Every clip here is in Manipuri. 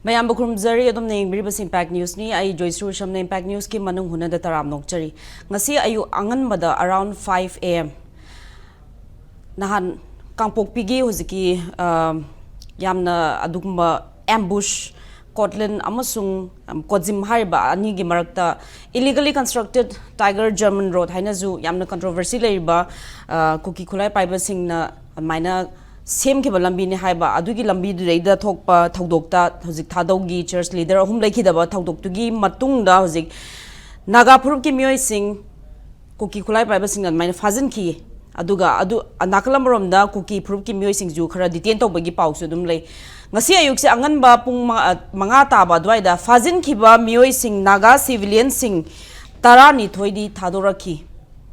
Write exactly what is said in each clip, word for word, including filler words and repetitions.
ꯃꯌꯥꯝꯕꯨ ꯈꯨꯔꯨꯝꯖꯔꯤ꯫ ꯑꯗꯣꯝꯅ ꯌꯦꯡꯕꯤꯔꯤꯕꯁꯤ ꯏꯝꯄꯦꯛ ꯅ꯭ꯌꯨꯁꯅꯤ꯫ ꯑꯩ ꯖꯣꯏꯁ꯭ꯔꯤ ꯎꯁꯝꯅ ꯏꯝꯄꯦꯛ ꯅ꯭ꯌꯨꯁꯀꯤ ꯃꯅꯨꯡ ꯍꯨꯠꯅꯗ ꯇꯔꯥꯝꯅ ꯑꯣꯛꯆꯔꯤ꯫ ꯉꯁꯤ ꯑꯌꯨꯛ ꯑꯉꯟꯕꯗ, around five A M, ꯅꯍꯥꯟ ꯀꯥꯡꯄꯣꯛꯄꯤꯒꯤ ꯍꯧꯖꯤꯛꯀꯤ, ꯑ, ꯌꯥꯝꯅ ꯑꯗꯨꯒꯨꯝꯕ ambush, ꯀꯣꯠꯂꯤꯟ ꯑꯃꯁꯨꯡ, ꯑꯝ, ꯀꯣꯖꯤꯝ ꯍꯥꯏꯔꯤꯕ ꯑꯅꯤꯒꯤ ꯃꯔꯛꯇ illegally constructed Tiger German Road ꯍꯥꯏꯅꯁꯨ ꯌꯥꯝꯅ controversy ꯂꯩꯔꯤꯕ, ꯑ, ꯀꯨꯀꯤ ꯈꯨꯠꯂꯥꯏ ꯄꯥꯏꯕꯁꯤꯡꯅ ꯑꯗꯨꯃꯥꯏꯅ ꯁꯦꯝꯈꯤꯕ ꯂꯝꯕꯤꯅꯤ ꯍꯥꯏꯕ, ꯑꯗꯨꯒꯤ ꯂꯝꯕꯤꯗꯨꯗꯩꯗ ꯊꯣꯛꯄ ꯊꯧꯗꯣꯛꯇ ꯍꯧꯖꯤꯛ ꯊꯥꯗꯧꯒꯤ church leader ꯑꯍꯨꯝ ꯂꯩꯈꯤꯗꯕ ꯊꯧꯗꯣꯛꯇꯨꯒꯤ ꯃꯇꯨꯡꯗ ꯍꯧꯖꯤꯛ ꯅꯥꯒꯥ ꯐꯨꯔꯨꯞꯀꯤ ꯃꯤꯑꯣꯏꯁꯤꯡ ꯀꯨꯀꯤ ꯈꯨꯠꯂꯥꯏ ꯄꯥꯏꯕꯁꯤꯡꯅ ꯑꯗꯨꯃꯥꯏꯅ ꯐꯥꯖꯤꯟꯈꯤ꯫ ꯑꯗꯨꯒ ꯑꯗꯨ, ꯅꯥꯀꯜ ꯑꯃꯔꯣꯝꯗ ꯀꯨꯀꯤ ꯐꯨꯔꯨꯞꯀꯤ ꯃꯤꯑꯣꯏꯁꯤꯡꯁꯨ ꯈꯔ detain ꯇꯧꯕꯒꯤ ꯄꯥꯎꯁꯨ ꯑꯗꯨꯝ ꯂꯩ꯫ ꯉꯁꯤ ꯑꯌꯨꯛꯁꯦ ꯑꯉꯟꯕ ꯄꯨꯡ ꯃꯉꯥ, ꯃꯉꯥ ꯇꯥꯕ ꯑꯗꯨꯋꯥꯏꯗ ꯐꯥꯖꯤꯟꯈꯤꯕ ꯃꯤꯑꯣꯏꯁꯤꯡ, ꯅꯥꯒꯥ civilianꯁꯤꯡ ꯇꯔꯥꯅꯤꯊꯣꯏꯗꯤ ꯊꯥꯗꯣꯔꯛꯈꯤ꯫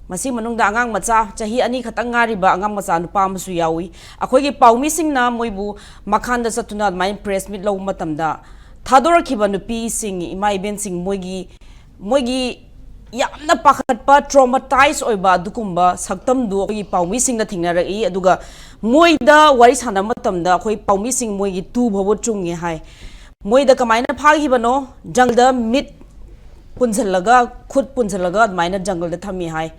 ꯃꯁꯤ ꯃꯅꯨꯡꯗ ꯑꯉꯥꯡ ꯃꯆꯥ, ꯆꯍꯤ ꯑꯅꯤ ꯈꯛꯇꯪ ꯉꯥꯏꯔꯤꯕ ꯑꯉꯥꯡ ꯃꯆꯥ ꯅꯨꯄꯥ ꯑꯃꯁꯨ ꯌꯥꯎꯏ꯫ ꯑꯩꯈꯣꯏꯒꯤ ꯄꯥꯎꯃꯤꯁꯤꯡꯅ ꯃꯣꯏꯕꯨ ꯃꯈꯥꯟꯗ ꯆꯠꯇꯨꯅ ꯑꯗꯨꯃꯥꯏꯅ press meet ꯂꯧꯕ ꯃꯇꯝꯗ, ꯊꯥꯗꯣꯔꯛꯈꯤꯕ ꯅꯨꯄꯤꯁꯤꯡ, ꯏꯃꯥ ꯏꯕꯦꯟꯁꯤꯡ, ꯃꯣꯏꯒꯤ, ꯃꯣꯏꯒꯤ ꯌꯥꯝꯅ ꯄꯥꯈꯠꯄ, traumatize ꯑꯣꯏꯕ ꯑꯗꯨꯒꯨꯝꯕ ꯁꯛꯇꯝꯗꯨ ꯑꯩꯈꯣꯏꯒꯤ ꯄꯥꯎꯃꯤꯁꯤꯡꯅ ꯊꯦꯡꯅꯔꯛꯏ꯫ ꯑꯗꯨꯒ ꯃꯣꯏꯗ ꯋꯥꯔꯤ ꯁꯥꯟꯅꯕ ꯃꯇꯝꯗ ꯑꯩꯈꯣꯏ ꯄꯥꯎꯃꯤꯁꯤꯡ ꯃꯣꯏꯒꯤ ꯇꯨ ꯐꯥꯎꯕ ꯆꯨꯡꯉꯦ ꯍꯥꯏ꯫ ꯃꯣꯏꯗ ꯀꯃꯥꯏꯅ ꯐꯥꯈꯤꯕꯅꯣ? ꯖꯪꯒꯜꯗ ꯃꯤꯠ ꯄꯨꯟꯁꯤꯜꯂꯒ, ꯈꯨꯠ ꯄꯨꯟꯁꯤꯜꯂꯒ ꯑꯗꯨꯃꯥꯏꯅ ꯖꯪꯒꯜꯗ ꯊꯝꯃꯤ ꯍꯥꯏ꯫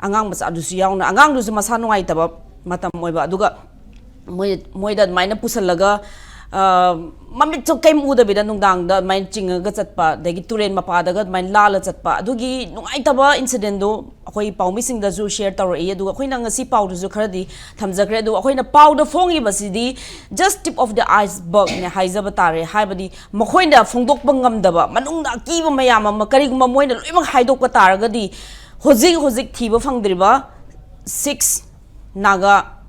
ꯑꯉꯥꯡ ꯃꯆꯥꯗꯨꯁꯨ ꯌꯥꯎꯅ, ꯑꯉꯥꯡꯗꯨꯁꯨ ꯃꯁꯥ ꯅꯨꯡꯉꯥꯏꯇꯕ ꯃꯇꯝ ꯑꯣꯏꯕ, ꯑꯗꯨꯒ ꯃꯣꯏ, ꯃꯣꯏꯗ ꯑꯗꯨꯃꯥꯏꯅ ꯄꯨꯁꯜꯂꯒ, ꯑ, ꯃꯃꯤꯠꯁꯨ ꯀꯩꯝ ꯎꯗꯕꯤꯗ ꯅꯨꯡꯗꯥꯡꯗ ꯑꯗꯨꯃꯥꯏꯅ ꯆꯤꯡꯉꯒ ꯆꯠꯄ, ꯑꯗꯒꯤ ꯇꯨꯔꯦꯟ ꯃꯄꯥꯗꯒ ꯑꯗꯨꯃꯥꯏꯅ ꯂꯥꯜꯂ ꯆꯠꯄ, ꯑꯗꯨꯒꯤ ꯅꯨꯡꯉꯥꯏꯇꯕ incidentꯗꯣ ꯑꯩꯈꯣꯏ ꯄꯥꯎꯃꯤꯁꯤꯡꯗꯁꯨ share ꯇꯧꯔꯛꯏ꯫ ꯑꯗꯨꯒ ꯑꯩꯈꯣꯏꯅ ꯉꯁꯤ ꯄꯥꯎꯗꯨꯁꯨ ꯈꯔꯗꯤ ꯊꯝꯖꯈ꯭ꯔꯦ꯫ ꯑꯗꯨꯒ ꯑꯩꯈꯣꯏꯅ ꯄꯥꯎꯗ ꯐꯣꯡꯉꯤꯕꯁꯤꯗꯤ just tip of the icebergꯅꯦ ꯍꯥꯏꯖꯕ ꯇꯥꯔꯦ꯫ ꯍꯥꯏꯕꯗꯤ ꯃꯈꯣꯏꯅ ꯐꯣꯡꯗꯣꯛꯄ ꯉꯝꯗꯕ ꯃꯅꯨꯡꯗ ꯑꯀꯤꯕ ꯃꯌꯥꯝ ꯑꯃ, ꯀꯔꯤꯒꯨꯝꯕ ꯃꯣꯏꯅ ꯂꯣꯏꯅꯃꯛ ꯍꯥꯏꯗꯣꯛꯄ ꯇꯥꯔꯒꯗꯤ, ꯍꯧꯖꯤꯛ ꯍꯧꯖꯤꯛ ꯊꯤꯕ ꯐꯪꯗ꯭ꯔꯤꯕ six ꯅꯥꯒꯥ,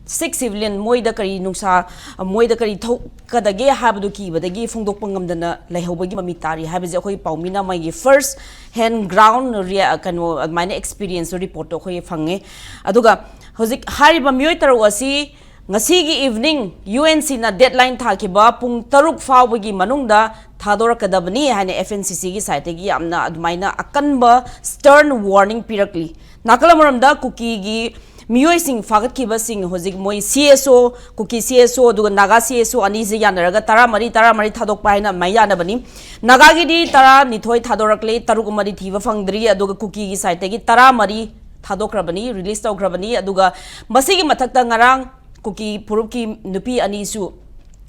six civilian, ꯃꯣꯏꯗ ꯀꯔꯤ ꯅꯨꯡꯁꯥ, ꯃꯣꯏꯗ ꯀꯔꯤ ꯊꯣꯛꯀꯗꯒꯦ ꯍꯥꯏꯕꯗꯨ ꯀꯤꯕꯗꯒꯤ ꯐꯣꯡꯗꯣꯛꯄ ꯉꯝꯗꯅ ꯂꯩꯍꯧꯕꯒꯤ ꯃꯃꯤ ꯇꯥꯔꯤ ꯍꯥꯏꯕꯁꯦ ꯑꯩꯈꯣꯏ ꯄꯥꯎꯃꯤꯅ ꯃꯣꯏꯒꯤ first hand ground rea-, ꯀꯩꯅꯣ, ꯑꯗꯨꯃꯥꯏꯅ experienceꯇꯣ, reportꯇꯣ ꯑꯩꯈꯣꯏ ꯐꯪꯉꯦ꯫ ꯑꯗꯨꯒ ꯍꯧꯖꯤꯛ ꯍꯥꯏꯔꯤꯕ ꯃꯤꯑꯣꯏ ꯇꯔꯨꯛ ꯑꯁꯤ ꯉꯁꯤꯒꯤ evening UNCꯅ deadline ꯊꯥꯈꯤꯕ ꯄꯨꯡ ꯇꯔꯨꯛ ꯐꯥꯎꯕꯒꯤ ꯃꯅꯨꯡꯗ ꯊꯥꯗꯣꯔꯛꯀꯗꯕꯅꯤ ꯍꯥꯏꯅ FNCCꯒꯤ sideꯇꯒꯤ ꯌꯥꯝꯅ ꯑꯗꯨꯃꯥꯏꯅ ꯑꯀꯟꯕ stern warning ꯄꯤꯔꯛꯂꯤ꯫ ꯅꯥꯀꯜ ꯑꯃꯔꯣꯝꯗ ꯀꯨꯀꯤꯒꯤ ꯃꯤꯑꯣꯏꯁꯤꯡ ꯐꯥꯒꯠꯈꯤꯕꯁꯤꯡ ꯍꯧꯖꯤꯛ ꯃꯣꯏ C S O, ꯀꯨꯀꯤ C S O ꯑꯗꯨꯒ ꯅꯥꯒꯥ C S O ꯑꯅꯤꯁꯦ ꯌꯥꯅꯔꯒ ꯇꯔꯥꯃꯔꯤ, ꯇꯔꯥꯃꯔꯤ ꯊꯥꯗꯣꯛꯄ ꯍꯥꯏꯅ ꯑꯗꯨꯃꯥꯏꯅ ꯌꯥꯅꯕꯅꯤ꯫ ꯅꯥꯒꯥꯒꯤꯗꯤ ꯇꯔꯥꯅꯤꯊꯣꯏ ꯊꯥꯗꯣꯔꯛꯂꯦ, ꯇꯔꯨꯛ ꯑꯃꯗꯤ ꯊꯤꯕ ꯐꯪꯗ꯭ꯔꯤ, ꯑꯗꯨꯒ ꯀꯨꯀꯤꯒꯤ side ꯇꯒꯤ ꯇꯔꯥꯃꯔꯤ ꯊꯥꯗꯣꯛꯈ꯭ꯔꯕꯅꯤ, release ꯇꯧꯈ꯭ꯔꯕꯅꯤ꯫ ꯑꯗꯨꯒ ꯃꯁꯤꯒꯤ ꯃꯊꯛꯇ ꯉꯔꯥꯡ ꯀꯨꯀꯤ ꯐꯨꯔꯨꯞꯀꯤ ꯅꯨꯄꯤ ꯑꯅꯤꯁꯨ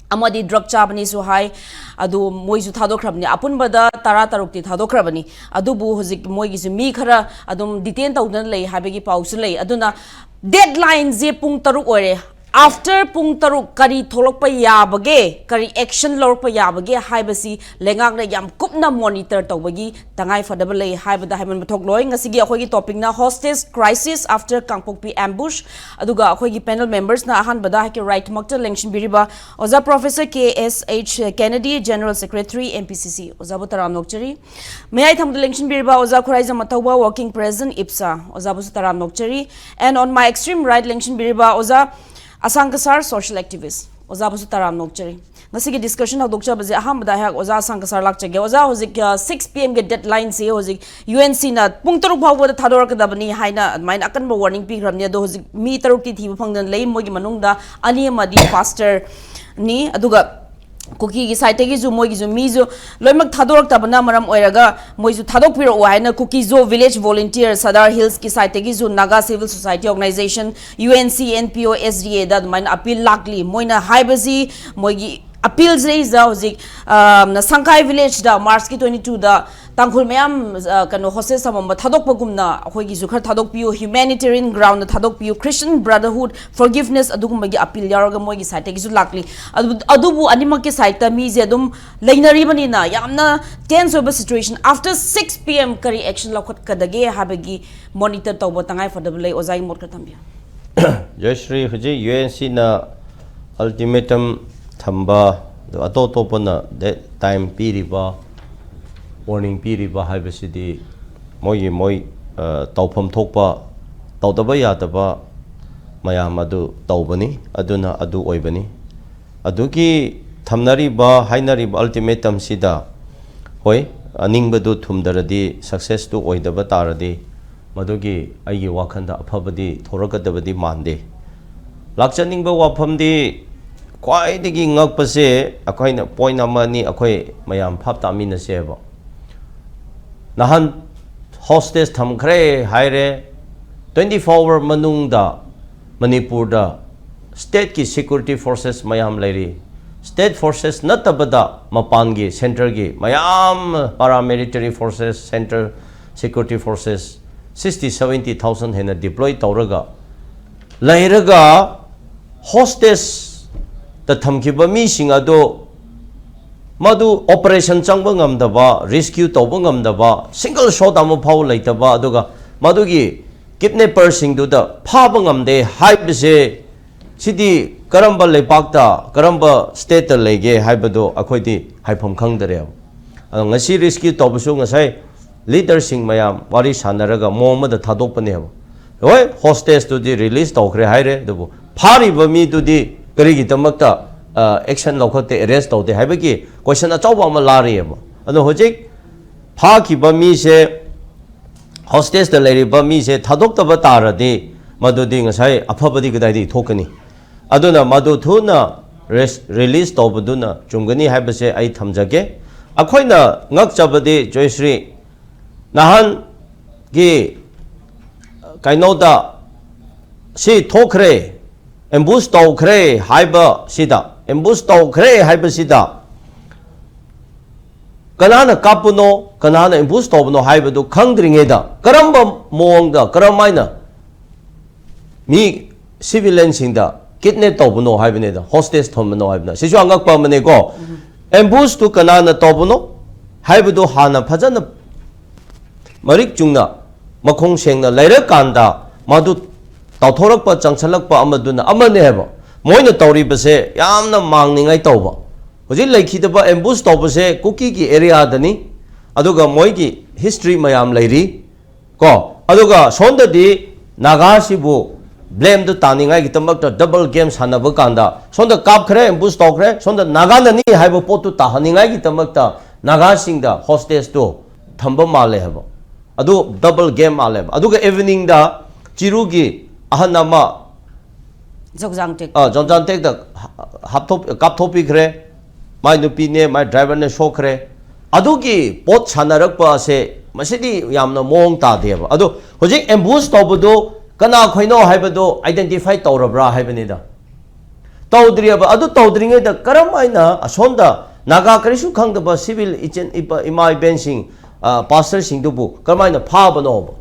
ꯑꯃꯗꯤ drug ꯆꯥꯕꯅꯤꯁꯨ ꯍꯥꯏ, ꯑꯗꯨ ꯃꯣꯏꯁꯨ ꯊꯥꯗꯣꯛꯈ꯭ꯔꯕꯅꯤ꯫ ꯑꯄꯨꯟꯕꯗ ꯇꯔꯥ ꯇꯔꯨꯛꯇꯤ ꯊꯥꯗꯣꯛꯈ꯭ꯔꯕꯅꯤ꯫ ꯑꯗꯨꯕꯨ ꯍꯧꯖꯤꯛ ꯃꯣꯏꯒꯤꯁꯨ ꯃꯤ ꯈꯔ ꯑꯗꯨꯝ detain ꯇꯧꯗꯨꯅ ꯂꯩ ꯍꯥꯏꯕꯒꯤ ꯄꯥꯎꯁꯨ ꯂꯩ꯫ ꯑꯗꯨꯅ deadline ꯁꯦ ꯄꯨꯡ ꯇꯔꯨꯛ ꯑꯣꯏꯔꯦ꯫ After ꯄꯨꯡ ꯇꯔꯨꯛ ꯀꯔꯤ ꯊꯣꯛꯂꯛꯄ ꯌꯥꯕꯒꯦ, ꯀꯔꯤ action ꯂꯧꯔꯛꯄ ꯌꯥꯕꯒꯦ ꯍꯥꯏꯕꯁꯤ ꯂꯩꯉꯥꯛꯅ ꯌꯥꯝ ꯀꯨꯞꯅ monitor ꯇꯧꯕꯒꯤ ꯇꯉꯥꯏ ꯐꯗꯕ ꯂꯩ ꯍꯥꯏꯕꯗ ꯍꯥꯏꯃꯟꯕ ꯊꯣꯛꯂꯣꯏ꯫ ꯉꯁꯤꯒꯤ ꯑꯩꯈꯣꯏꯒꯤ topic ꯅ hostage crisis after ꯀꯥꯡꯄꯣꯛꯄꯤ ambush, ꯑꯗꯨꯒ ꯑꯩꯈꯣꯏꯒꯤ panel members ꯅ ꯑꯍꯥꯟꯕꯗ ꯑꯩꯒꯤ right ꯃꯛꯇ ꯂꯦꯡꯁꯤꯟꯕꯤꯔꯤꯕ ꯑꯣꯖꯥ Professor K S H Kennedy, General Secretary, M P C C, ꯑꯣꯖꯥꯕꯨ ꯇꯔꯥꯝꯅ ꯑꯣꯛꯆꯔꯤ꯫ ꯃꯌꯥꯏ ꯊꯪꯕꯗ ꯂꯦꯡꯁꯤꯟꯕꯤꯔꯤꯕ ꯑꯣꯖꯥ ꯈꯨꯔꯥꯏꯖꯝ ꯑꯊꯧꯕ, Working President, IPSA, ꯑꯣꯖꯥꯕꯨꯁꯨ ꯇꯔꯥꯝꯅ ꯑꯣꯛꯆꯔꯤ꯫ And on my extreme right ꯂꯦꯡꯁꯤꯟꯕꯤꯔꯤꯕ ꯑꯣꯖꯥ ꯑꯁꯥꯡ ꯀꯁꯥꯔ, social activist, ꯑꯣꯖꯥꯕꯨꯁꯨ ꯇꯔꯥꯝꯅ ꯑꯣꯛꯆꯔꯤ꯫ ꯉꯁꯤꯒꯤ discussion ꯍꯧꯗꯣꯛꯆꯕꯁꯦ ꯑꯍꯥꯟꯕꯗ ꯑꯩꯍꯥꯛ ꯑꯣꯖꯥ ꯑꯁꯥꯡ ꯀꯁꯥꯔ ꯂꯥꯛꯆꯒꯦ꯫ ꯑꯣꯖꯥ, ꯍꯧꯖꯤꯛ, ꯑ, six P M ꯒꯤ deadline ꯁꯦ ꯍꯧꯖꯤꯛ U N C ꯅ ꯄꯨꯡ ꯇꯔꯨꯛ ꯐꯥꯎꯕꯗ ꯊꯥꯗꯣꯔꯛꯀꯗꯕꯅꯤ ꯍꯥꯏꯅ ꯑꯗꯨꯃꯥꯏꯅ ꯑꯀꯟꯕ warning ꯄꯤꯈ꯭ꯔꯕꯅꯤ꯫ ꯑꯗꯣ ꯍꯧꯖꯤꯛ ꯃꯤ ꯇꯔꯨꯛꯇꯤ ꯊꯤꯕ ꯐꯪꯗꯅ ꯂꯩ, ꯃꯣꯏꯒꯤ ꯃꯅꯨꯡꯗ ꯑꯅꯤ ꯑꯃꯗꯤ pastor ꯅꯤ꯫ ꯑꯗꯨꯒ ꯀꯨꯀꯤꯒꯤ side ꯇꯒꯤꯁꯨ ꯃꯣꯏꯒꯤꯁꯨ ꯃꯤꯁꯨ ꯂꯣꯏꯅꯃꯛ ꯊꯥꯗꯣꯔꯛꯇꯕꯅ ꯃꯔꯝ ꯑꯣꯏꯔꯒ ꯃꯣꯏꯁꯨ ꯊꯥꯗꯣꯛꯄꯤꯔꯛꯑꯣ ꯍꯥꯏꯅ ꯀꯨꯀꯤꯖꯣ village volunteer, Sadar Hills ꯀꯤ side ꯇꯒꯤꯁꯨ Naga Civil Society Organization, U N C, N P O, S D A ꯗ ꯑꯗꯨꯃꯥꯏꯅ appeal ꯂꯥꯛꯂꯤ꯫ ꯃꯣꯏꯅ ꯍꯥꯏꯕꯁꯤ, ꯃꯣꯏꯒꯤ appeal ꯁꯤꯗꯩꯁꯤꯗ ꯍꯧꯖꯤꯛ, ꯑ, ꯁꯪꯈꯥꯏ village ꯗ March ꯀꯤ twenty two ꯗ ꯇꯥꯡꯈꯨꯜ ꯃꯌꯥꯝ, ꯑ, ꯀꯩꯅꯣ, hostage ꯊꯝꯃꯝꯕ ꯊꯥꯗꯣꯛꯄꯒꯨꯝꯅ ꯑꯩꯈꯣꯏꯒꯤꯁꯨ ꯈꯔ ꯊꯥꯗꯣꯛꯄꯤꯌꯨ, humanitarian ground ꯗ ꯊꯥꯗꯣꯛꯄꯤꯌꯨ, Christian Brotherhood forgiveness ꯑꯗꯨꯒꯨꯝꯕꯒꯤ appeal ꯌꯥꯎꯔꯒ ꯃꯣꯏꯒꯤ side ꯇꯒꯤꯁꯨ ꯂꯥꯛꯂꯤ꯫ ꯑꯗꯨ, ꯑꯗꯨꯕꯨ ꯑꯅꯤꯃꯛꯀꯤ side ꯇ ꯃꯤꯁꯦ ꯑꯗꯨꯝ ꯂꯩꯅꯔꯤꯕꯅꯤꯅ ꯌꯥꯝꯅ tense ꯑꯣꯏꯕ situation꯫ After six P M ꯀꯔꯤ action ꯂꯧꯈꯠꯀꯗꯒꯦ ꯍꯥꯏꯕꯒꯤ monitor ꯇꯧꯕ ꯇꯉꯥꯏ ꯐꯗꯕ ꯂꯩ꯫ ꯑꯣꯖꯥꯒꯤ ꯃꯣꯠ ꯈꯔ ꯊꯝꯕꯤꯌꯨ꯫ ꯖꯌꯁ꯭ꯔꯤ, ꯍꯧꯖꯤꯛ U N C ꯅ ultimatum ꯊꯝꯕ, ꯑꯗꯨ ꯑꯇꯣꯞ ꯑꯇꯣꯞꯄꯅ date time ꯄꯤꯔꯤꯕ, warning ꯄꯤꯔꯤꯕ ꯍꯥꯏꯕꯁꯤꯗꯤ ꯃꯣꯏꯒꯤ ꯃꯣꯏ, ꯑ, ꯇꯧꯐꯝ ꯊꯣꯛꯄ, ꯇꯧꯗꯕ ꯌꯥꯗꯕ ꯃꯌꯥꯝ ꯑꯗꯨ ꯇꯧꯕꯅꯤ꯫ ꯑꯗꯨꯅ ꯑꯗꯨ ꯑꯣꯏꯕꯅꯤ꯫ ꯑꯗꯨꯒꯤ ꯊꯝꯅꯔꯤꯕ, ꯍꯥꯏꯅꯔꯤꯕ ultimatum ꯁꯤꯗ, ꯍꯣꯏ, ꯑꯅꯤꯡꯕꯗꯨ ꯊꯨꯡꯗ꯭ꯔꯗꯤ, success ꯇꯨ ꯑꯣꯏꯗꯕ ꯇꯥꯔꯗꯤ, ꯃꯗꯨꯒꯤ ꯑꯩꯒꯤ ꯋꯥꯈꯜꯗ ꯑꯐꯕꯗꯤ ꯊꯣꯔꯛꯀꯗꯕꯗꯤ ꯃꯥꯟꯗꯦ꯫ ꯂꯥꯛꯆꯅꯤꯡꯕ ꯋꯥꯐꯝꯗꯤ, ꯈ꯭ꯋꯥꯏꯗꯒꯤ ꯉꯛꯄꯁꯦ, ꯑꯩꯈꯣꯏꯅ point ꯑꯃ ꯑꯅꯤ ꯑꯩꯈꯣꯏ ꯃꯌꯥꯝ ꯚꯥꯞ ꯇꯥꯃꯤꯟꯅꯁꯦꯕ꯫ ꯅꯍꯥꯟ hostage ꯊꯝꯈ꯭ꯔꯦ ꯍꯥꯏꯔꯦ, twenty four hour ꯃꯅꯨꯡꯗ ꯃꯅꯤꯄꯨꯔꯗ stateꯀꯤ security forces ꯃꯌꯥꯝ ꯂꯩꯔꯤ꯫ State forces ꯅꯠꯇꯕꯗ ꯃꯄꯥꯟꯒꯤ, centreꯒꯤ ꯃꯌꯥꯝ, paramilitary forces, central security forces sixty seventy thousand ꯍꯦꯟꯅ deploy ꯇꯧꯔꯒ ꯂꯩꯔꯒ, hostageꯇ ꯊꯝꯈꯤꯕ ꯃꯤꯁꯤꯡ ꯑꯗꯨ, ꯃꯗꯨ operation ꯆꯪꯕ ꯉꯝꯗꯕ, rescue ꯇꯧꯕ ꯉꯝꯗꯕ, single shot ꯑꯃ ꯐꯥꯎ ꯂꯩꯇꯕ, ꯑꯗꯨꯒ ꯃꯗꯨꯒꯤ kidnapperꯁꯤꯡꯗꯨꯗ ꯐꯥꯕ ꯉꯝꯗꯦ ꯍꯥꯏꯕꯁꯦ, ꯁꯤꯗꯤ ꯀꯔꯝꯕ ꯂꯩꯄꯥꯛꯇ, ꯀꯔꯝꯕ stateꯇ ꯂꯩꯒꯦ ꯍꯥꯏꯕꯗꯣ ꯑꯩꯈꯣꯏꯗꯤ ꯍꯥꯏꯐꯝ ꯈꯪꯗꯔꯦꯕ꯫ ꯑꯗꯣ ꯉꯁꯤ rescue ꯇꯧꯕꯁꯨ ꯉꯁꯥꯏ leaderꯁꯤꯡ ꯃꯌꯥꯝ ꯋꯥꯔꯤ ꯁꯥꯟꯅꯔꯒ ꯃꯑꯣꯡ ꯑꯃꯗ ꯊꯥꯗꯣꯛꯄꯅꯦꯕ꯫ ꯍꯣꯏ, hostageꯇꯨꯗꯤ release ꯇꯧꯈ꯭ꯔꯦ ꯍꯥꯏꯔꯦ, ꯑꯗꯨꯕꯨ ꯐꯥꯔꯤꯕ ꯃꯤꯗꯨꯗꯤ ꯀꯔꯤꯒꯤꯗꯃꯛꯇ, ꯑ, action ꯂꯧꯈꯠꯇꯦ, arrest ꯇꯧꯗꯦ ꯍꯥꯏꯕꯒꯤ question ꯑꯆꯧꯕ ꯑꯃ ꯂꯥꯛꯔꯤꯑꯕ꯫ ꯑꯗꯣ ꯍꯧꯖꯤꯛ ꯐꯥꯈꯤꯕ ꯃꯤꯁꯦ, hostageꯇ ꯂꯩꯔꯤꯕ ꯃꯤꯁꯦ ꯊꯥꯗꯣꯛꯇꯕ ꯇꯥꯔꯗꯤ, ꯃꯗꯨꯗꯤ ꯉꯁꯥꯏ ꯑꯐꯕꯗꯤ ꯀꯗꯥꯏꯗꯒꯤ ꯊꯣꯛꯀꯅꯤ? ꯑꯗꯨꯅ ꯃꯗꯨ ꯊꯨꯅ ꯔꯦꯁ-, release ꯇꯧꯕꯗꯨꯅ ꯆꯨꯝꯒꯅꯤ ꯍꯥꯏꯕꯁꯦ ꯑꯩ ꯊꯝꯖꯒꯦ꯫ ꯑꯩꯈꯣꯏꯅ ꯉꯛꯆꯕꯗꯤ, ꯖꯣꯏꯁ꯭ꯔꯤ, ꯅꯍꯥꯟꯒꯤ ꯀꯩꯅꯣꯗ ꯁꯤ ꯊꯣꯛꯈ꯭ꯔꯦ, ambush ꯇꯧꯈ꯭ꯔꯦ ꯍꯥꯏꯕꯁꯤꯗ, ambush ꯇꯧꯈ꯭ꯔꯦ ꯍꯥꯏꯕꯁꯤꯗ ꯀꯅꯥꯅ ꯀꯥꯞꯄꯅꯣ, ꯀꯅꯥꯅ ambush ꯇꯧꯕꯅꯣ ꯍꯥꯏꯕꯗꯨ ꯈꯪꯗ꯭ꯔꯤꯉꯩꯗ ꯀꯔꯝꯕ ꯃꯑꯣꯡꯗ, ꯀꯔꯝꯍꯥꯏꯅ ꯃꯤ civilianꯁꯤꯡꯗ kidnap ꯇꯧꯕꯅꯣ ꯍꯥꯏꯕꯅꯤꯗ, hostage ꯊꯝꯕꯅꯣ ꯍꯥꯏꯕꯅ꯫ ꯁꯤꯁꯨ ꯑꯉꯛꯄ ꯑꯃꯅꯦꯀꯣ꯫ Ambushꯇꯨ ꯀꯅꯥꯅ ꯇꯧꯕꯅꯣ ꯍꯥꯏꯕꯗꯨ ꯍꯥꯟꯅ ꯐꯖꯅ ꯃꯔꯤꯛ ꯆꯨꯝꯅ, ꯃꯈꯣꯡ ꯁꯦꯡꯅ ꯂꯩꯔꯀꯥꯟꯗ ꯃꯗꯨ ꯇꯧꯊꯣꯔꯛꯄ, ꯆꯪꯁꯜꯂꯛꯄ ꯑꯃꯗꯨꯅ ꯑꯃꯅꯦ ꯍꯥꯏꯕ꯫ ꯃꯣꯏꯅ ꯇꯧꯔꯤꯕꯁꯦ ꯌꯥꯝꯅ ꯃꯥꯡꯅꯤꯡꯉꯥꯏ ꯇꯧꯕ꯫ ꯍꯧꯖꯤꯛ ꯂꯩꯈꯤꯗꯕ ambush ꯇꯧꯕꯁꯦ ꯀꯨꯀꯤꯒꯤ areaꯗꯅꯤ, ꯑꯗꯨꯒ ꯃꯣꯏꯒꯤ history ꯃꯌꯥꯝ ꯂꯩꯔꯤ꯫ ꯀꯣ, ꯑꯗꯨꯒ ꯁꯣꯝꯗꯗꯤ ꯅꯥꯒꯥꯁꯤꯕꯨ blameꯗꯨ ꯇꯥꯅꯤꯡꯉꯥꯏꯒꯤꯗꯃꯛꯇ double game ꯁꯥꯟꯅꯕ ꯀꯥꯟꯗ, ꯁꯣꯝꯗ ꯀꯥꯞꯈ꯭ꯔꯦ, ambush ꯇꯧꯈ꯭ꯔꯦ, ꯁꯣꯝꯗ ꯅꯥꯒꯥꯅꯅꯤ ꯍꯥꯏꯕ ꯄꯣꯠꯇꯨ ꯇꯥꯍꯟꯅꯤꯡꯉꯥꯏꯒꯤꯗꯃꯛꯇ ꯅꯥꯒꯥꯁꯤꯡꯗ hostageꯇꯨ ꯊꯝꯕ ꯃꯥꯜꯂꯦ ꯍꯥꯏꯕ꯫ ꯑꯗꯨ ꯗꯕꯜ ꯒꯦꯝ ꯃꯥꯜꯂꯦꯕ꯫ ꯑꯗꯨꯒ ꯏꯚꯤꯅꯤꯡꯗ ꯆꯤꯔꯨꯒꯤ ꯑꯍꯟ ꯑꯃ ꯖꯣꯡꯖꯥꯡ ꯇꯦꯛ ꯑ, ꯖꯣꯟꯖꯥꯟ ꯇꯦꯛꯇ ꯍꯥꯞꯊꯣꯛ ꯀꯥꯞꯊꯣꯛꯄꯤꯈ꯭ꯔꯦ꯫ ꯃꯥꯏ ꯅꯨꯄꯤꯅꯦ, ꯃꯥꯏ ꯗ꯭ꯔꯥꯏꯚꯔꯅꯦ ꯁꯣꯛꯈ꯭ꯔꯦ꯫ ꯑꯗꯨꯒꯤ ꯄꯣꯠ ꯁꯥꯟꯅꯔꯛꯄ ꯑꯁꯦ ꯃꯁꯤꯗꯤ ꯌꯥꯝꯅ ꯃꯑꯣꯡ ꯇꯥꯗꯦꯕ꯫ ꯑꯗꯣ ꯍꯧꯖꯤꯛ ꯑꯦꯝꯕꯨꯁ ꯇꯧꯕꯗꯣ ꯀꯅꯥ ꯈꯣꯏꯅꯣ ꯍꯥꯏꯕꯗꯣ ꯑꯥꯏꯗꯦꯟꯇꯤꯐꯥꯏ ꯇꯧꯔꯕ꯭ꯔꯥ ꯍꯥꯏꯕꯅꯤꯗ꯫ ꯇꯧꯗ꯭ꯔꯤꯑꯕ꯫ ꯑꯗꯨ ꯇꯧꯗ꯭ꯔꯤꯉꯩꯗ ꯀꯔꯝ ꯍꯥꯏꯅ ꯑꯁꯣꯝꯗ ꯅꯥꯒꯥ ꯀꯔꯤꯁꯨ ꯈꯪꯗꯕ ꯁꯤꯚꯤꯜ ꯏꯆꯤꯟ ꯏꯄꯥ ꯏꯃꯥ ꯏꯕꯦꯟꯁꯤꯡ, ꯑ, ꯄꯥꯁꯇꯔꯁꯤꯡꯗꯨꯕꯨ ꯀꯔꯝ ꯍꯥꯏꯅ ꯐꯥꯕꯅꯣꯕ?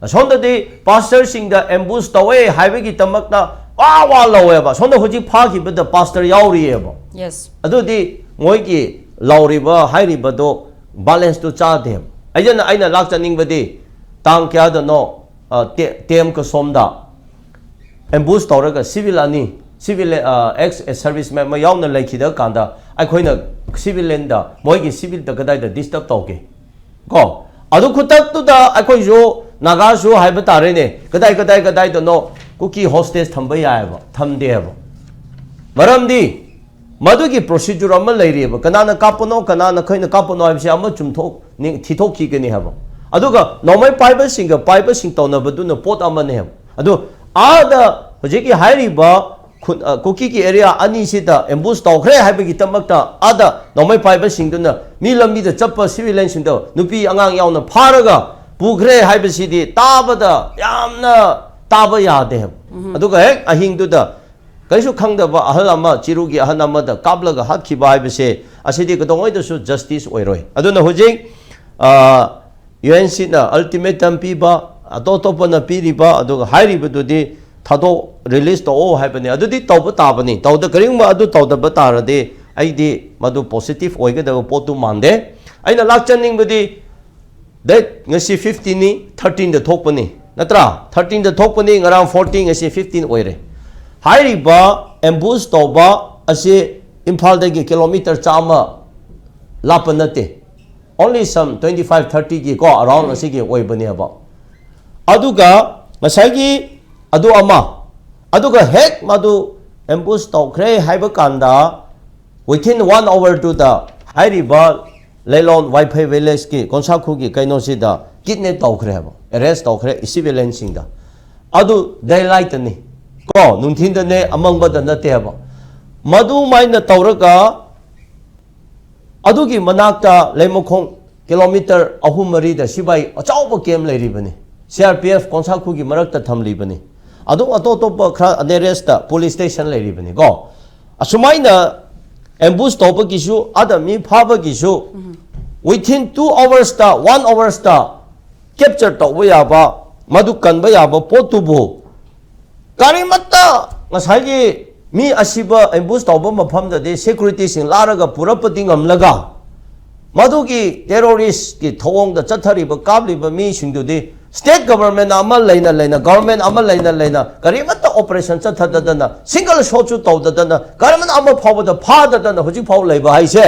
ꯑꯁꯣꯝꯗꯗꯤ ꯄꯥꯁꯇꯔꯁꯤꯡꯗ ꯑꯦꯝꯕꯨꯁ ꯇꯧꯋꯦ ꯍꯥꯏꯕꯒꯤꯗꯃꯛꯇ ꯋꯥ ꯋꯥ ꯂꯧꯋꯦꯕ꯫ ꯁꯣꯝꯗ ꯍꯧꯖꯤꯛ ꯐꯥꯈꯤꯕꯗ ꯄꯥꯁꯇꯔ ꯌꯥꯎꯔꯤꯑꯕ꯫ ꯌꯦꯁ ꯑꯗꯨꯗꯤ ꯃꯣꯏꯒꯤ ꯂꯥꯎꯔꯤꯕ ꯍꯥꯏꯔꯤꯕꯗꯣ ꯕꯦꯂꯦꯟꯁꯇꯨ ꯆꯥꯗꯦꯕ꯫ ꯑꯩꯅ ꯑꯩꯅ ꯂꯥꯛꯆꯅꯤꯡꯕꯗꯤ ꯇꯥꯡ ꯀꯌꯥꯗꯅꯣ, ꯑ, ꯇꯦ- ꯇꯦꯝ ꯀꯁꯣꯝꯗ ꯑꯦꯝꯕꯨꯁ ꯇꯧꯔꯒ ꯁꯤꯚꯤꯜ ꯑꯅꯤ, ꯁꯤꯚꯤꯜ ꯑꯦꯛꯁ ꯁꯔꯚꯤꯁꯃꯦꯟ ꯑꯃ ꯌꯥꯎꯅ ꯂꯩꯈꯤꯗ ꯀꯥꯟꯗ ꯑꯩꯈꯣꯏꯅ ꯁꯤꯚꯤꯜ ꯂꯦꯟꯗ ꯃꯣꯏꯒꯤ ꯁꯤꯚꯤꯜꯗ ꯀꯗꯥꯏꯗ ꯗꯤꯁꯇꯔꯕ ꯇꯧꯒꯦ? ꯀꯣ, ꯑꯗꯨ ꯈꯨꯗꯛꯇꯨꯗ ꯑꯩꯈꯣꯏꯁꯨ ꯅꯥꯒꯥꯁꯨ ꯍꯥꯏꯕ ꯇꯥꯔꯦꯅꯦ, ꯀꯗꯥꯏ ꯀꯗꯥꯏ ꯀꯗꯥꯏꯗꯅꯣ ꯀꯨꯀꯤ ꯍꯣꯁꯇꯦꯖ ꯊꯝꯕ ꯌꯥꯏꯑꯕ, ꯊꯝꯗꯦꯕ꯫ ꯃꯔꯝꯗꯤ ꯃꯗꯨꯒꯤ ꯄ꯭ꯔꯣꯁꯤꯖꯔ ꯑꯃ ꯂꯩꯔꯤꯑꯕ꯫ ꯀꯅꯥꯅ ꯀꯥꯞꯄꯅꯣ, ꯀꯅꯥꯅ ꯈꯣꯏꯅ ꯀꯥꯞꯄꯅꯣ ꯍꯥꯏꯕꯁꯤ ꯑꯃ ꯆꯨꯝꯊꯣꯛ ꯊꯤꯊꯣꯛꯈꯤꯒꯅꯤ ꯍꯥꯏꯕ꯫ ꯑꯗꯨꯒ ꯅꯣꯡꯃꯩ ꯄꯥꯏꯕꯁꯤꯡꯒ ꯄꯥꯏꯕꯁꯤꯡ ꯇꯧꯅꯕꯗꯨꯅ ꯄꯣꯠ ꯑꯃꯅꯦ ꯍꯥꯏꯕ꯫ ꯑꯗꯨ ꯑꯥꯗ ꯍꯧꯖꯤꯛꯀꯤ ꯍꯥꯏꯔꯤꯕ ꯈꯨꯟ- ꯑ, ꯀꯨꯀꯤꯒꯤ ꯑꯦꯔꯤꯌꯥ ꯑꯅꯤꯁꯤꯗ ꯑꯦꯝꯕꯨꯁ ꯇꯧꯈ꯭ꯔꯦ ꯍꯥꯏꯕꯒꯤꯗꯃꯛꯇ ꯑꯥꯗ ꯅꯣꯡꯃꯩ ꯄꯥꯏꯕꯁꯤꯡꯗꯨꯅ ꯃꯤ ꯂꯝꯕꯤꯗ ꯆꯠꯄ ꯁꯤꯚꯤꯂꯤꯌꯟꯁꯤꯡꯗꯣ ꯅꯨꯄꯤ ꯑꯉꯥꯡ ꯌꯥꯎꯅ ꯐꯥꯔꯒ ꯄꯨꯈ꯭ꯔꯦ ꯍꯥꯏꯕꯁꯤꯗꯤ ꯇꯥꯕꯗ ꯌꯥꯝꯅ ꯇꯥꯕ ꯌꯥꯗꯦ ꯍꯥꯏꯕ꯫ ꯑꯗꯨꯒ ꯍꯦꯛ ꯑꯍꯤꯡꯗꯨꯗ ꯀꯔꯤꯁꯨ ꯈꯪꯗꯕ ꯑꯍꯜ ꯑꯃ, ꯆꯤꯔꯨꯒꯤ ꯑꯍꯜ ꯑꯃꯗ ꯀꯥꯞꯂꯒ ꯍꯥꯠꯈꯤꯕ ꯍꯥꯏꯕꯁꯦ, ꯑꯁꯤꯗꯤ ꯀꯩꯗꯧꯉꯩꯗꯁꯨ ꯖꯁꯇꯤꯁ ꯑꯣꯏꯔꯣꯏ꯫ ꯑꯗꯨꯅ ꯍꯧꯖꯤꯛ, ꯑ, ꯌꯨ ꯑꯦꯟ ꯁꯤꯅ ꯑꯜꯇꯤꯃꯦꯇꯝ ꯄꯤꯕ, ꯑꯇꯣꯞ ꯑꯇꯣꯞꯄꯅ ꯄꯤꯔꯤꯕ, ꯑꯗꯨꯒ ꯍꯥꯏꯔꯤꯕꯗꯨꯗꯤ ꯊꯥꯗꯣꯛ, ꯔꯤꯂꯤꯁ ꯇꯧꯑꯣ ꯍꯥꯏꯕꯅꯤ꯫ ꯑꯗꯨꯗꯤ ꯇꯧꯕ ꯇꯥꯕꯅꯤ꯫ ꯇꯧꯗ-, ꯀꯔꯤꯒꯨꯝꯕ ꯑꯗꯨ ꯇꯧꯗꯕ ꯇꯥꯔꯗꯤ ꯑꯩꯗꯤ ꯃꯗꯨ ꯄꯣꯖꯤꯇꯤꯚ ꯑꯣꯏꯒꯗꯕ ꯄꯣꯠꯇꯨ ꯃꯥꯟꯗꯦ꯫ ꯑꯩꯅ ꯂꯥꯛꯆꯅꯤꯡꯕꯗꯤ, ꯗꯦꯠ ꯉꯁꯤ ꯐꯤꯐꯇꯤꯟꯅꯤ, ꯊꯥꯔꯇꯤꯟꯗ ꯊꯣꯛꯄꯅꯤ, ꯅꯠꯇ꯭ꯔꯥ? ꯊꯥꯔꯇꯤꯟꯗ ꯊꯣꯛꯄꯅꯤ, ꯉꯔꯥꯡ ꯐꯣꯔꯇꯤꯟ, ꯉꯁꯤ ꯐꯤꯐꯇꯤꯟ ꯑꯣꯏꯔꯦ꯫ ꯍꯥꯏꯔꯤꯕ ꯑꯦꯝꯕꯨꯁ ꯇꯧꯕ ꯑꯁꯤ ꯏꯝꯐꯥꯜꯗꯒꯤ ꯀꯤꯂꯣꯃꯤꯇꯔ ꯆꯥꯝꯃ ꯂꯥꯞꯄ ꯅꯠꯇꯦ꯫ Only some twenty five, thirty ꯒꯤ ꯀꯣ, ꯑꯔꯥꯎꯟ ꯑꯁꯤꯒꯤ ꯑꯣꯏꯕꯅꯦꯕ꯫ ꯑꯗꯨꯒ ꯉꯁꯥꯏꯒꯤ ꯑꯗꯨ ꯑꯃ, ꯑꯗꯨꯒ ꯍꯦꯛ ꯃꯗꯨ ꯑꯦꯝꯕꯨꯁ ꯇꯧꯈ꯭ꯔꯦ ꯍꯥꯏꯕ ꯀꯥꯟꯗ, within one hour ꯗꯨꯗ ꯍꯥꯏꯔꯤꯕ ꯂꯩꯂꯣꯟ ꯋꯥꯏꯐꯩ ꯚꯤꯂꯦꯖꯀꯤ ꯀꯣꯟꯁꯥꯈꯨꯒꯤ ꯀꯩꯅꯣꯁꯤꯗ ꯀꯤꯗꯅꯦꯞ ꯇꯧꯈ꯭ꯔꯦ ꯍꯥꯏꯕ, ꯑꯦꯔꯦꯁ ꯇꯧꯈ꯭ꯔꯦ ꯁꯤꯚꯤꯂꯤꯌꯟꯁꯤꯡꯗ꯫ ꯑꯗꯨ ꯗꯦ ꯂꯥꯏꯠꯇꯅꯤ ꯀꯣ, ꯅꯨꯡꯊꯤꯟꯗꯅꯦ, ꯑꯃꯪꯕꯗ ꯅꯠꯇꯦ ꯍꯥꯏꯕ꯫ ꯃꯗꯨꯃꯥꯏꯅ ꯇꯧꯔꯒ ꯑꯗꯨꯒꯤ ꯃꯅꯥꯛꯇ ꯂꯩꯃꯈꯣꯡ ꯀꯤꯂꯣꯃꯤꯇꯔ ꯑꯍꯨꯝ ꯃꯔꯤꯗ ꯁꯤꯕꯥꯏ ꯑꯆꯧꯕ ꯀꯦꯝ ꯂꯩꯔꯤꯕꯅꯤ, ꯁꯤ ꯑꯥꯔ ꯄꯤ ꯑꯦꯐ ꯀꯣꯟꯁꯥꯈꯨꯒꯤ ꯃꯔꯛꯇ ꯊꯝꯂꯤꯕꯅꯤ꯫ ꯑꯗꯨꯝ ꯑꯇꯣꯞ ꯑꯇꯣꯞꯄ ꯈꯔ ꯅꯦꯔꯦꯁꯇ ꯄꯨꯂꯤꯁ ꯁ꯭ꯇꯦꯁꯟ ꯂꯩꯔꯤꯕꯅꯤꯀꯣ꯫ ꯑꯁꯨꯃꯥꯏꯅ ꯑꯦꯝꯕꯨꯁ ꯇꯧꯕꯒꯤꯁꯨ, ꯑꯗ ꯃꯤ ꯐꯥꯕꯒꯤꯁꯨ, within two hours ꯇ, one hours ꯇ ꯀꯦꯞꯆꯔ ꯇꯧꯕ ꯌꯥꯕ, ꯃꯗꯨ ꯀꯟꯕ ꯌꯥꯕ ꯄꯣꯠꯇꯨꯕꯨ ꯀꯔꯤꯃꯠꯇ ꯉꯁꯥꯏꯒꯤ ꯃꯤ ꯑꯁꯤꯕ ꯑꯦꯝꯕꯨꯁ ꯇꯧꯕ ꯃꯐꯝꯗꯗꯤ ꯁꯦꯀ꯭ꯌꯨꯔꯤꯇꯤꯁꯤꯡ ꯂꯥꯔꯒ ꯄꯨꯔꯛꯄꯗꯤ ꯉꯝꯂꯒ, ꯃꯗꯨꯒꯤ ꯇꯦꯔꯣꯔꯤꯁꯀꯤ ꯊꯧꯑꯣꯡꯗ ꯆꯠꯊꯔꯤꯕ, ꯀꯥꯞꯂꯤꯕ ꯃꯤꯁꯤꯡꯗꯨꯗꯤ ꯁ꯭ꯇꯦꯠ ꯒꯚꯔꯟꯃꯦꯟ ꯑꯃ ꯂꯩꯅ ꯂꯩꯅ, ꯒꯚꯔꯟꯃꯦꯟ ꯑꯃ ꯂꯩꯅ ꯂꯩꯅ ꯀꯔꯤꯃꯠꯇ ꯑꯣꯄꯔꯦꯁꯟ ꯆꯠꯊꯗꯗꯅ, ꯁꯤꯡꯒꯜ ꯁꯣꯠꯁꯨ ꯇꯧꯗꯗꯅ, ꯒꯚꯔꯟꯃꯦꯟ ꯑꯃ ꯐꯥꯎꯕꯗ ꯐꯥꯗꯗꯅ ꯍꯧꯖꯤꯛ ꯐꯥꯎ ꯂꯩꯕ ꯍꯥꯏꯁꯦ,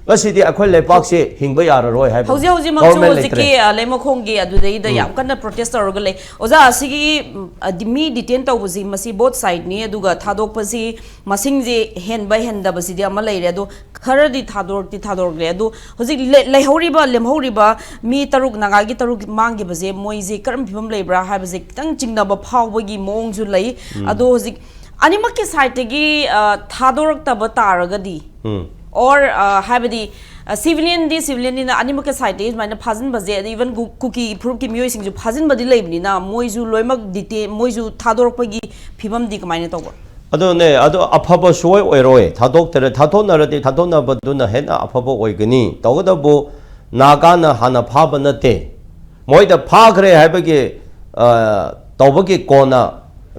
ꯃꯁꯤꯗꯤ ꯑꯩꯈꯣꯏ ꯂꯩꯄꯥꯛꯁꯤ ꯍꯤꯡꯕ ꯌꯥꯔꯔꯣꯏ ꯍꯥꯏꯕ꯫ ꯍꯧꯖꯤꯛ ꯍꯧꯖꯤꯛꯃꯛꯁꯨ ꯒꯚꯔꯟꯃꯦꯟ ꯍꯧꯖꯤꯛꯀꯤ ꯂꯩꯇ꯭ꯔꯦ꯫ ꯑ, ꯂꯩꯃꯈꯣꯡꯒꯤ ꯑꯗꯨꯗꯩꯗ ꯌꯥꯝ ꯀꯟꯅ ꯄ꯭ꯔꯣꯇꯦꯁ ꯇꯧꯔꯒ ꯂꯩ꯫ ꯑꯣꯖꯥ, ꯑꯁꯤꯒꯤ ꯎꯝ, ꯑ, ꯗꯤ-, ꯃꯤ ꯗꯤꯇꯦꯟ ꯇꯧꯕꯁꯤ, ꯃꯁꯤ ꯕꯣꯠ ꯁꯥꯏꯗꯅꯤ, ꯑꯗꯨꯒ ꯊꯥꯗꯣꯛꯄꯁꯤ ꯃꯁꯤꯡꯁꯦ ꯍꯦꯟꯕ ꯍꯦꯟꯗꯕꯁꯤꯗꯤ ꯑꯃ ꯂꯩꯔꯦ, ꯑꯗꯣ ꯈꯔꯗꯤ ꯊꯥꯗꯣꯔꯛꯇꯤ ꯊꯥꯗꯣꯔꯛꯂꯦ꯫ ꯑꯗꯣ ꯍꯧꯖꯤꯛ ꯂꯦ-, ꯂꯩꯍꯧꯔꯤꯕ, ꯂꯦꯝꯍꯧꯔꯤꯕ ꯃꯤ ꯇꯔꯨꯛ, ꯅꯥꯒꯥꯒꯤ ꯇꯔꯨꯛ ꯃꯥꯡꯈꯤꯕꯁꯦ, ꯃꯣꯏꯁꯦ ꯀꯔꯝꯕ ꯐꯤꯕꯝ ꯂꯩꯕ꯭ꯔꯥ ꯍꯥꯏꯕꯁꯦ ꯈꯤꯇꯪ ꯆꯤꯡꯅꯕ ꯐꯥꯎꯕꯒꯤ ꯃꯑꯣꯡꯁꯨ ꯂꯩ꯫ ꯑꯗꯣ ꯍꯧꯖꯤꯛ ꯑꯅꯤꯃꯛꯀꯤ ꯁꯥꯏꯗꯇꯒꯤ, ꯑ, ꯊꯥꯗꯣꯔꯛꯇꯕ ꯇꯥꯔꯒꯗꯤ, ꯎꯝ꯫ ꯑꯣꯔ, ꯑ, ꯍꯥꯏꯕꯗꯤ, ꯑ, ꯁꯤꯚꯤꯂꯤꯌꯟꯗꯤ ꯁꯤꯚꯤꯂꯤꯌꯟꯅꯤꯅ ꯑꯅꯤꯃꯛꯀꯤ ꯁꯥꯏꯗꯇꯒꯤ ꯁꯨꯃꯥꯏꯅ ꯐꯥꯖꯤꯟꯕꯁꯦ, ꯑꯗ ꯏꯚꯟ ꯀꯨ-, ꯀꯨꯀꯤ ꯐꯨꯔꯨꯞꯀꯤ ꯃꯤꯑꯣꯏꯁꯤꯡꯁꯨ ꯐꯥꯖꯤꯟꯕꯗꯤ ꯂꯩꯕꯅꯤꯅ, ꯃꯣꯏꯁꯨ ꯂꯣꯏꯅꯃꯛ ꯗꯤꯇꯦ-, ꯃꯣꯏꯁꯨ ꯊꯥꯗꯣꯔꯛꯄꯒꯤ ꯐꯤꯕꯝꯗꯤ ꯀꯃꯥꯏꯅ ꯇꯧꯕ? ꯑꯗꯨꯅꯦ, ꯑꯗꯨ ꯑꯐꯕ ꯁꯨꯡꯑꯣꯏ ꯑꯣꯏꯔꯣꯏ꯫ ꯊꯥꯗꯣꯛꯇꯔꯦ, ꯊꯥꯗꯣꯛꯅꯔꯗꯤ ꯊꯥꯗꯣꯛꯅꯕꯗꯨꯅ ꯍꯦꯟꯅ ꯑꯐꯕ ꯑꯣꯏꯒꯅꯤ꯫ ꯇꯧꯕꯇꯕꯨ ꯅꯥꯒꯥꯅ ꯍꯥꯟꯅ ꯐꯥꯕ ꯅꯠꯇꯦ꯫ ꯃꯣꯏꯗ ꯐꯥꯈ꯭ꯔꯦ ꯍꯥꯏꯕꯒꯤ, ꯑ, ꯇꯧꯕꯒꯤ ꯀꯣꯟꯅ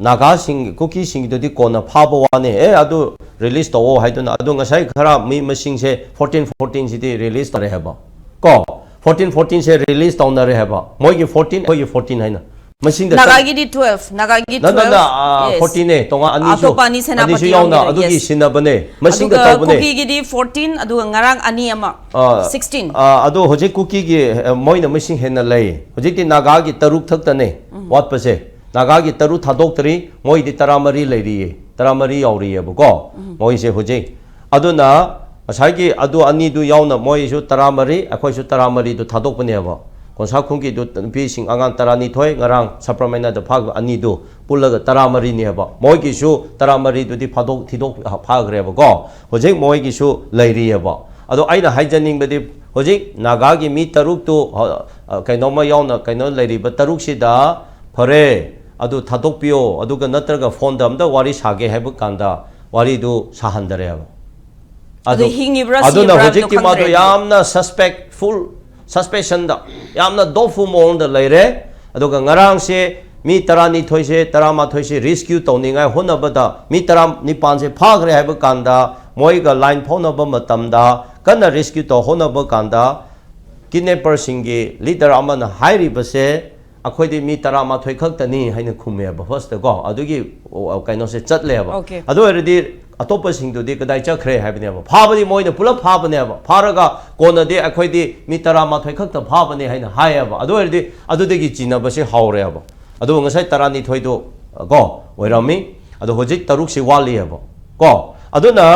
ꯅꯥꯒꯥꯁꯤꯡ, ꯀꯨꯀꯤꯁꯤꯡꯒꯤꯗꯨꯗꯤ ꯀꯣꯟꯅ ꯐꯥꯕ ꯋꯥꯅꯤ꯫ ꯑꯦ, ꯑꯗꯨ ꯔꯤꯂꯤꯁ ꯇꯧꯑꯣ ꯍꯥꯏꯗꯨꯅ꯫ ꯑꯗꯨ ꯉꯁꯥꯏ ꯈꯔ ꯃꯤ ꯃꯁꯤꯡꯁꯦ ꯐꯣꯔꯇꯤꯟ ꯐꯣꯔꯇꯤꯟꯁꯤꯗꯤ ꯔꯤꯂꯤꯁ ꯇꯧꯔꯦ ꯍꯥꯏꯕ꯫ ꯀꯣ, ꯐꯣꯔꯇꯤꯟ ꯐꯣꯔꯇꯤꯟꯁꯦ ꯔꯤꯂꯤꯁ ꯇꯧꯅꯔꯦ ꯍꯥꯏꯕ꯫ ꯃꯣꯏꯒꯤ ꯐꯣꯔꯇꯤꯟ, ꯑꯩꯈꯣꯏꯒꯤ ꯐꯣꯔꯇꯤꯟ ꯍꯥꯏꯅ꯫ ꯃꯁꯤꯡꯗ ꯆꯞ- ꯅꯥꯒꯥꯒꯤꯗꯤ ꯇ꯭ꯋꯦꯜꯐ, ꯅꯥꯒꯥꯒꯤ ꯅ, ꯅ, ꯅ, ꯇ꯭ꯋꯦꯜꯐ, ꯑ, ꯌꯦꯁ꯫ ꯐꯣꯔꯇꯤꯟꯅꯦ, ꯇꯣꯉꯥꯟ ꯑꯅꯤꯁꯨ, ꯑꯇꯣꯞꯄ ꯑꯅꯤ ꯁꯦꯅꯥꯄꯇꯤ ꯑꯅꯤꯁꯨ ꯌꯥꯎꯅ ꯌꯥꯎꯅ, ꯑꯗꯨꯒꯤ ꯌꯦꯁ꯫ ꯁꯤꯟꯅꯕꯅꯦ꯫ ꯃꯁꯤꯡꯗ ꯑꯗꯨꯒ ꯇꯧꯕꯅꯦ꯫ ꯀꯨꯀꯤꯒꯤꯗꯤ ꯐꯣꯔꯇꯤꯟ, ꯑꯗꯨꯒ ꯉꯔꯥꯡ ꯑꯅꯤ ꯑꯃ, ꯑ, ꯁꯤꯛꯁꯇꯤꯟ꯫ ꯑ, ꯑꯗꯣ ꯍꯧꯖꯤꯛ ꯀꯨꯀꯤꯒꯤ, ꯑ, ꯃꯣꯏꯅ ꯃꯁꯤꯡ ꯍꯦꯟꯅ ꯂꯩ꯫ ꯍꯧꯖꯤꯛꯇꯤ ꯅꯥꯒꯥꯒꯤ ꯇꯔꯨꯛ ꯈꯛꯇꯅꯦ ꯋꯥꯠꯄꯁꯦ꯫ ꯅꯥꯒꯥꯒꯤ ꯇꯔꯨꯛ ꯊꯥꯗꯣꯛꯇ꯭ꯔꯤ, ꯃꯣꯏꯗꯤ ꯇꯔꯥꯃꯔꯤ ꯂꯩꯔꯤꯌꯦ, ꯇꯔꯥꯃꯔꯤ ꯌꯥꯎꯔꯤꯌꯦꯕꯀꯣ ꯃꯣꯏꯁꯦ ꯍꯧꯖꯤꯛ꯫ ꯑꯗꯨꯅ ꯉꯁꯥꯏꯒꯤ ꯑꯗꯨ ꯑꯅꯤꯗꯨ ꯌꯥꯎꯅ ꯃꯣꯏꯁꯨ ꯇꯔꯥꯃꯔꯤ, ꯑꯩꯈꯣꯏꯁꯨ ꯇꯔꯥꯃꯔꯤꯗꯨ ꯊꯥꯗꯣꯛꯄꯅꯦꯕ꯫ ꯀꯣꯟꯁꯥꯈꯣꯡꯒꯤꯗꯨ ꯅꯨꯄꯤꯁꯤꯡ ꯑꯉꯥꯡ ꯇꯔꯥꯅꯤꯊꯣꯏ, ꯉꯔꯥꯡ ꯁꯄ꯭ꯔꯃꯦꯅꯥꯗ ꯐꯥꯈꯤꯕ ꯑꯅꯤꯗꯨ ꯄꯨꯜꯂꯒ ꯇꯔꯥꯃꯔꯤꯅꯦꯕ꯫ ꯃꯣꯏꯒꯤꯁꯨ ꯇꯔꯥꯃꯔꯤꯗꯨꯗꯤ ꯐꯥꯗꯣꯛ-, ꯊꯤꯗꯣꯛ-, ꯐꯥꯈ꯭ꯔꯦꯕꯀꯣ꯫ ꯍꯧꯖꯤꯛ ꯃꯣꯏꯒꯤꯁꯨ ꯂꯩꯔꯤꯑꯕ꯫ ꯑꯗꯣ ꯑꯩꯅ ꯍꯥꯏꯖꯅꯤꯡꯕꯗꯤ, ꯍꯧꯖꯤꯛ ꯅꯥꯒꯥꯒꯤ ꯃꯤ ꯇꯔꯨꯛꯇꯨ, ꯑ, ꯑ, ꯀꯩꯅꯣꯝꯃ ꯌꯥꯎꯅ ꯀꯩꯅꯣ ꯂꯩꯔꯤꯕ ꯇꯔꯨꯛꯁꯤꯗ, ꯐꯔꯦ, ꯑꯗꯨ ꯊꯥꯗꯣꯛꯄꯤꯌꯣ, ꯑꯗꯨꯒ ꯅꯠꯇ꯭ꯔꯒ ꯐꯣꯟꯗ ꯑꯝꯇ ꯋꯥꯔꯤ ꯁꯥꯒꯦ ꯍꯥꯏꯕ ꯀꯥꯟꯗ ꯋꯥꯔꯤꯗꯨ ꯁꯥꯍꯟꯗꯔꯦꯕ꯫ ꯑꯗꯨ ꯑꯗꯨ, ꯍꯤꯡꯉꯤꯕ꯭ꯔꯥ ꯑꯗꯨꯅ ꯁꯤꯕ꯭ꯔꯥ ꯍꯥꯏꯕꯗꯨ ꯍꯧꯖꯤꯛꯇꯤ ꯃꯥꯗꯣ ꯈꯪꯗ꯭ꯔꯦ꯫ ꯌꯥꯝꯅ suspectful, suspicionꯗ ꯌꯥꯝꯅ doubtful ꯃꯑꯣꯡꯗ ꯂꯩꯔꯦ꯫ ꯑꯗꯨꯒ ꯉꯔꯥꯡꯁꯦ ꯃꯤ ꯇꯔꯥꯅꯤꯊꯣꯏꯁꯦ, ꯇꯔꯥꯃꯥꯊꯣꯏꯁꯦ rescue ꯇꯧꯅꯤꯡꯉꯥꯏ ꯍꯣꯠꯅꯕꯗ ꯃꯤ ꯇꯔꯥꯅꯤꯄꯥꯟꯁꯦ ꯐꯥꯈ꯭ꯔꯦ ꯍꯥꯏꯕ ꯀꯥꯟꯗ, ꯃꯣꯏꯒ line ꯐꯥꯎꯅꯕ ꯃꯇꯝꯗ, ꯀꯟꯅ rescue ꯇꯧ ꯍꯣꯠꯅꯕ ꯀꯥꯟꯗ, kidnapperꯁꯤꯡꯒꯤ leader ꯑꯃꯅ ꯍꯥꯏꯔꯤꯕꯁꯦ, "ꯑꯩꯈꯣꯏꯗꯤ ꯃꯤ ꯇꯔꯥꯃꯥꯊꯣꯏ ꯈꯛꯇꯅꯤ" ꯍꯥꯏꯅ ꯈꯨꯝꯃꯦꯕ first ꯀꯣ꯫ ꯑꯗꯨꯒꯤ, ꯑꯣ, ꯀꯩꯅꯣꯁꯦ ꯆꯠꯂꯦꯕ꯫ Okay. ꯑꯗꯨ ꯑꯣꯏꯔꯗꯤ ꯑꯇꯣꯞꯄꯁꯤꯡꯗꯨꯗꯤ ꯀꯗꯥꯏ ꯆꯠꯈ꯭ꯔꯦ ꯍꯥꯏꯕꯅꯦꯕ꯫ ꯐꯥꯕꯗꯤ ꯃꯣꯏꯅ ꯄꯨꯂꯞ ꯐꯥꯕꯅꯦꯕ꯫ ꯐꯥꯔꯒ ꯀꯣꯟꯅꯗꯤ "ꯑꯩꯈꯣꯏꯗꯤ ꯃꯤ ꯇꯔꯥꯃꯥꯊꯣꯏ ꯈꯛꯇ ꯐꯥꯕꯅꯦ" ꯍꯥꯏꯅ ꯍꯥꯏꯌꯦꯕ꯫ ꯑꯗꯨ ꯑꯣꯏꯔꯗꯤ ꯑꯗꯨꯗꯒꯤ ꯆꯤꯟꯅꯕꯁꯦ ꯍꯧꯔꯦꯕ꯫ ꯑꯗꯨꯕꯨ ꯉꯁꯥꯏ ꯇꯔꯥꯅꯤꯊꯣꯏꯗꯣ, ꯀꯣ, ꯑꯣꯏꯔꯝꯃꯤ꯫ ꯑꯗꯣ ꯍꯧꯖꯤꯛ ꯇꯔꯨꯛꯁꯤ ꯋꯥꯠꯂꯤꯑꯕ, ꯀꯣ꯫ ꯑꯗꯨꯅ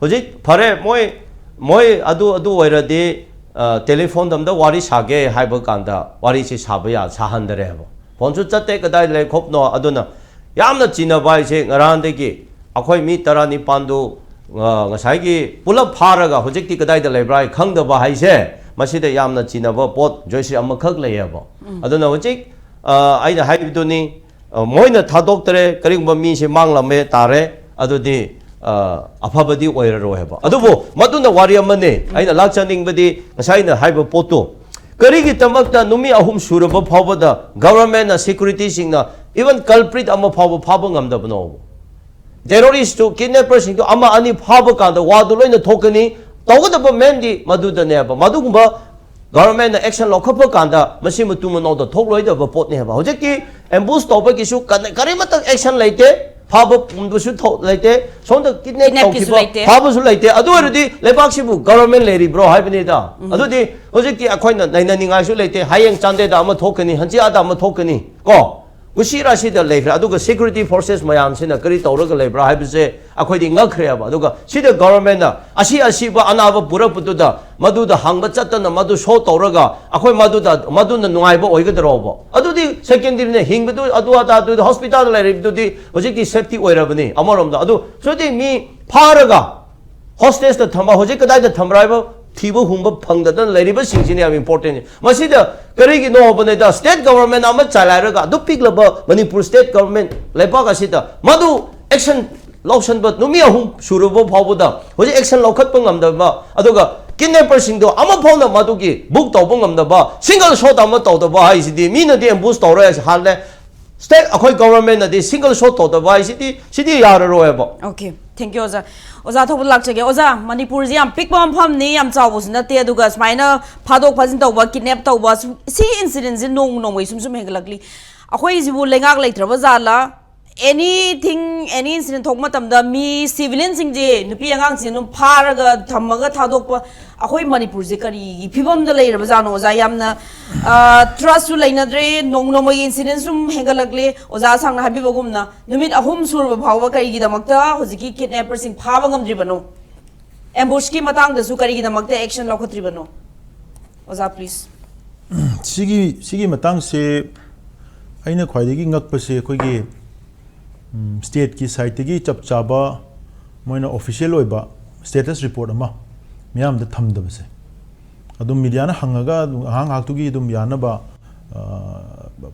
ꯍꯧꯖꯤꯛ ꯐꯔꯦ, ꯃꯣꯏ, ꯃꯣꯏ ꯑꯗꯨ, ꯑꯗꯨ ꯑꯣꯏꯔꯗꯤ, ꯑ, telephoneꯗ ꯑꯝꯇ ꯋꯥꯔꯤ ꯁꯥꯒꯦ ꯍꯥꯏꯕ ꯀꯥꯟꯗ ꯋꯥꯔꯤꯁꯤ ꯁꯥꯕ ꯌꯥ-, ꯁꯥꯍꯟꯗꯔꯦꯕ꯫ Phoneꯁꯨ ꯆꯠꯇꯦ, ꯀꯗꯥꯏ ꯂꯩ ꯈꯣꯠꯄꯅꯣ꯫ ꯑꯗꯨꯅ ꯌꯥꯝꯅ ꯆꯤꯟꯅꯕ ꯍꯥꯏꯁꯦ ꯉꯔꯥꯡꯗꯒꯤ ꯑꯩꯈꯣꯏ ꯃꯤ ꯇꯔꯥꯅꯤꯄꯥꯟꯗꯨ, ꯑ, ꯉꯁꯥꯏꯒꯤ ꯄꯨꯂꯞ ꯐꯥꯔꯒ ꯍꯧꯖꯤꯛꯇꯤ ꯀꯗꯥꯏꯗ ꯂꯩꯕ꯭ꯔꯥ ꯍꯥꯏ ꯈꯪꯗꯕ ꯍꯥꯏꯁꯦ, ꯃꯁꯤꯗ ꯌꯥꯝꯅ ꯆꯤꯟꯅꯕ ꯄꯣꯠ ꯖꯣꯏꯁ꯭ꯔꯤ ꯑꯃꯈꯛ ꯂꯩꯌꯦꯕ꯫ ꯑꯗꯨꯅ ꯍꯧꯖꯤꯛ, ꯑ, ꯑꯩꯅ ꯍꯥꯏꯕꯗꯨꯅꯤ, ꯑ, ꯃꯣꯏꯅ ꯊꯥꯗꯣꯛꯇꯔꯦ, ꯀꯔꯤꯒꯨꯝꯕ ꯃꯤꯁꯦ ꯃꯥꯡꯂꯝꯃꯦ ꯇꯥꯔꯦ, ꯑꯗꯨꯗꯤ, ꯑ, ꯑꯐꯕꯗꯤ ꯑꯣꯏꯔꯔꯣꯏ ꯍꯥꯏꯕ꯫ ꯑꯗꯨꯕꯨ ꯃꯗꯨꯅ ꯋꯥꯔꯤ ꯑꯃꯅꯤ꯫ ꯑꯩꯅ ꯂꯥꯛꯆꯅꯤꯡꯕꯗꯤ ꯉꯁꯥꯏ ꯑꯩꯅ ꯍꯥꯏꯕ ꯄꯣꯠꯇꯨ, ꯀꯔꯤꯒꯤꯗꯃꯛꯇ ꯅꯨꯃꯤꯠ ꯑꯍꯨꯝ ꯁꯨꯔꯕ ꯐꯥꯎꯕꯗ governmentꯅ, securityꯁꯤꯡꯅ even culprit ꯑꯃ ꯐꯥꯎꯕ ꯐꯥꯕ ꯉꯝꯗꯕꯅꯣ? Terroristꯇꯨ, kidnapperꯁꯤꯡꯗꯨ ꯑꯃ ꯑꯅꯤ ꯐꯥꯕ ꯀꯥꯟꯗ ꯋꯥꯗꯨ ꯂꯣꯏꯅ ꯊꯣꯛꯀꯅꯤ꯫ ꯇꯧꯒꯗꯕ mainꯗꯤ ꯃꯗꯨꯗꯅꯦꯕ꯫ ꯃꯗꯨꯒꯨꯝꯕ governmentꯅ action ꯂꯧꯈꯠꯄ ꯀꯥꯟꯗ ꯃꯁꯤ ꯃꯇꯨ ꯃꯅꯥꯎꯗ ꯊꯣꯛꯂꯣꯏꯗꯕ ꯄꯣꯠꯅꯦꯕ꯫ ꯍꯧꯖꯤꯛꯇꯤ ambush ꯇꯧꯕꯒꯤꯁꯨ ꯀꯟ-, ꯀꯔꯤꯃꯠꯇ action ꯂꯩꯇꯦ, ꯐꯥꯕ ꯄꯨꯝꯕꯁꯨ ꯊꯣꯛ-, ꯂꯩꯇꯦ, ꯁꯣꯝꯗ kidnap kidnapꯀꯤꯁꯨ ꯇꯧꯈꯤꯕ ꯂꯩꯇꯦ꯫ ꯐꯥꯕꯁꯨ ꯂꯩꯇꯦ꯫ ꯑꯗꯨ ꯑꯣꯏꯔꯗꯤ ꯂꯩꯕꯥꯛꯁꯤꯕꯨ government ꯂꯩꯔꯤꯕ꯭ꯔꯣ ꯍꯥꯏꯕꯅꯤꯗ꯫ ꯑꯗꯨꯗꯤ ꯍꯧꯖꯤꯛꯇꯤ ꯑꯩꯈꯣꯏꯅ ꯅꯩꯅꯅꯤꯡꯉꯥꯏꯁꯨ ꯂꯩꯇꯦ꯫ ꯍꯌꯦꯡ ꯆꯥꯟꯗꯦꯗ ꯑꯃ ꯊꯣꯛꯀꯅꯤ, ꯍꯟꯆꯤꯠ ꯑꯥꯗ ꯑꯃ ꯊꯣꯛꯀꯅꯤ, ꯀꯣ? ꯀꯨꯁꯤꯔꯥꯁꯤꯗ ꯂꯩꯈ꯭ꯔꯦ꯫ ꯑꯗꯨꯒ security forces ꯃꯌꯥꯝꯁꯤꯅ ꯀꯔꯤ ꯇꯧꯔꯒ ꯂꯩꯕ꯭ꯔꯥ ꯍꯥꯏꯕꯁꯦ ꯑꯩꯈꯣꯏꯗꯤ ꯉꯛꯈ꯭ꯔꯦꯕ꯫ ꯑꯗꯨꯒ ꯁꯤꯗ government ꯅ ꯑꯁꯤ ꯑꯁꯤꯕ ꯑꯅꯥꯕ ꯄꯨꯔꯛꯄꯗꯨꯗ ꯃꯗꯨꯗ ꯍꯪꯕ ꯆꯠꯇꯅ ꯃꯗꯨ show ꯇꯧꯔꯒ ꯑꯩꯈꯣꯏ ꯃꯗꯨꯗ, ꯃꯗꯨꯅ ꯅꯨꯡꯉꯥꯏꯕ ꯑꯣꯏꯒꯗ꯭ꯔꯣꯕ? ꯑꯗꯨꯗꯤ secondary ꯅ ꯍꯤꯡꯕꯗꯨ ꯑꯗꯨ ꯑꯗꯥ ꯑꯗꯨꯗꯤ hospital ꯗ ꯂꯩꯔꯤꯕꯗꯨꯗꯤ ꯍꯧꯖꯤꯛꯇꯤ safety ꯑꯣꯏꯔꯕꯅꯤ ꯑꯃꯔꯣꯝꯗ꯫ ꯑꯗꯨ ꯁꯨꯗꯤ ꯃꯤ ꯐꯥꯔꯒ hostage ꯇ ꯊꯝꯕ, ꯍꯧꯖꯤꯛ ꯀꯗꯥꯏꯗ ꯊꯝꯕ꯭ꯔꯥ ꯍꯥꯏꯕ ꯊꯤꯕ ꯍꯨꯝꯕ ꯐꯪꯗꯗꯅ ꯂꯩꯔꯤꯕꯁꯤꯡꯁꯤꯅꯤ ꯌꯥꯝ important꯫ ꯃꯁꯤꯗ ꯀꯔꯤꯒꯤꯅꯣ ꯍꯥꯏꯕꯅꯤꯗ, state government ꯑꯃ ꯆꯂꯥꯏꯔꯒ ꯑꯗꯨ ꯄꯤꯛꯂꯕ ꯃꯅꯤꯄꯨꯔ state government ꯂꯩꯕꯥꯛ ꯑꯁꯤꯗ ꯃꯗꯨ action ꯂꯧꯁꯟꯕ ꯅꯨꯃꯤꯠ ꯑꯍꯨꯝ ꯁꯨꯔꯕ ꯐꯥꯎꯕꯗ ꯍꯧꯖꯤꯛ action ꯂꯧꯈꯠꯄ ꯉꯝꯗꯕ, ꯑꯗꯨꯒ kidnapper ꯁꯤꯡꯗꯣ ꯑꯃ ꯐꯥꯎꯅ ꯃꯗꯨꯒꯤ book ꯇꯧꯕ ꯉꯝꯗꯕ, single shot ꯑꯃ ꯇꯧꯗꯕ ꯍꯥꯏꯁꯤꯗꯤ, ꯃꯤꯅꯗꯤ ambush ꯇꯧꯔꯦ ꯍꯥꯜꯂꯦ, state ꯑꯩꯈꯣꯏ government ꯅꯗꯤ single shot ꯇꯧꯗꯕ ꯍꯥꯏꯁꯤꯗꯤ, ꯁꯤꯗꯤ ꯌꯥꯔꯔꯣꯏꯕ꯫ Okay, thank you ꯑꯣꯖꯥ꯫ ꯑꯣꯖꯥ ꯊꯧꯕ ꯂꯥꯛꯆꯒꯦ꯫ ꯑꯣꯖꯥ, ꯃꯅꯤꯄꯨꯔꯁꯤ ꯌꯥꯝ ꯄꯤꯛꯄ ꯃꯐꯝꯅꯤ, ꯌꯥꯝ ꯆꯥꯎꯕꯁꯨ ꯅꯠꯇꯦ, ꯑꯗꯨꯒ ꯁꯨꯃꯥꯏꯅ ꯐꯥꯗꯣꯛ ꯐꯥꯖꯤꯟ ꯇꯧꯕ, kidnap ꯇꯧꯕ, ꯁꯨꯝ, ꯁꯤꯒꯤ incident ꯁꯤ ꯅꯣꯡꯃ ꯅꯣꯡꯃꯒꯤ ꯁꯨꯝ ꯁꯨꯝ ꯍꯦꯟꯒꯠꯂꯛꯂꯤ꯫ ꯑꯩꯈꯣꯏꯁꯤꯕꯨ ꯂꯩꯉꯥꯛ ꯂꯩꯇ꯭ꯔꯕ ꯖꯥꯠꯂꯥ? Anything, any incident ꯊꯣꯛꯄ ꯃꯇꯝꯗ ꯃꯤ civilian ꯁꯤꯡꯁꯦ, ꯅꯨꯄꯤ ꯑꯉꯥꯡꯁꯤꯡ ꯑꯗꯨꯝ ꯐꯥꯔꯒ ꯊꯝꯃꯒ ꯊꯥꯗꯣꯛꯄ, ꯑꯩꯈꯣꯏ ꯃꯅꯤꯄꯨꯔꯁꯦ ꯀꯔꯤꯒꯤ ꯐꯤꯕꯝꯗ ꯂꯩꯔꯕꯖꯥꯠꯅꯣ ꯑꯣꯖꯥ? ꯌꯥꯝꯅ trust ꯁꯨ ꯂꯩꯅꯗ꯭ꯔꯦ, ꯅꯣꯡ ꯅꯣꯡꯃꯒꯤ incident ꯁꯨꯝ ꯍꯦꯟꯒꯠꯂꯛꯂꯦ꯫ ꯑꯣꯖꯥ ꯁꯥꯡꯅ ꯍꯥꯏꯕꯤꯕꯒꯨꯝꯅ ꯅꯨꯃꯤꯠ ꯑꯍꯨꯝ ꯁꯨꯔꯕ ꯐꯥꯎꯕ ꯀꯔꯤꯒꯤꯗꯃꯛꯇ ꯍꯧꯖꯤꯛꯀꯤ kidnapper ꯁꯤꯡ ꯐꯥꯕ ꯉꯝꯗ꯭ꯔꯤꯕꯅꯣ? Ambush ꯀꯤ ꯃꯇꯥꯡꯗꯁꯨ ꯀꯔꯤꯒꯤꯗꯃꯛꯇ action ꯂꯧꯈꯠꯇ꯭ꯔꯤꯕꯅꯣ? ꯑꯣꯖꯥ, please꯫ ꯁꯤꯒꯤ ꯁꯤꯒꯤ ꯃꯇꯥꯡꯁꯦ ꯑꯩꯅ ꯈ꯭ꯋꯥꯏꯗꯒꯤ ꯉꯛꯄꯁꯦ ꯑꯩꯈꯣꯏꯒꯤ state ꯀꯤ side ꯇꯒꯤ ꯆꯞ ꯆꯥꯕ ꯃꯣꯏꯅ official ꯑꯣꯏꯕ status report ꯑꯃ ꯃꯤꯌꯥꯝꯗ ꯊꯝꯗꯕꯁꯦ꯫ ꯑꯗꯨꯝ media ꯅ ꯍꯪꯉꯒ ꯑꯗꯨꯝ ꯉꯥꯏꯍꯥꯛ ꯉꯥꯏꯍꯥꯛꯇꯨꯒꯤ ꯑꯗꯨꯝ ꯌꯥꯅꯕ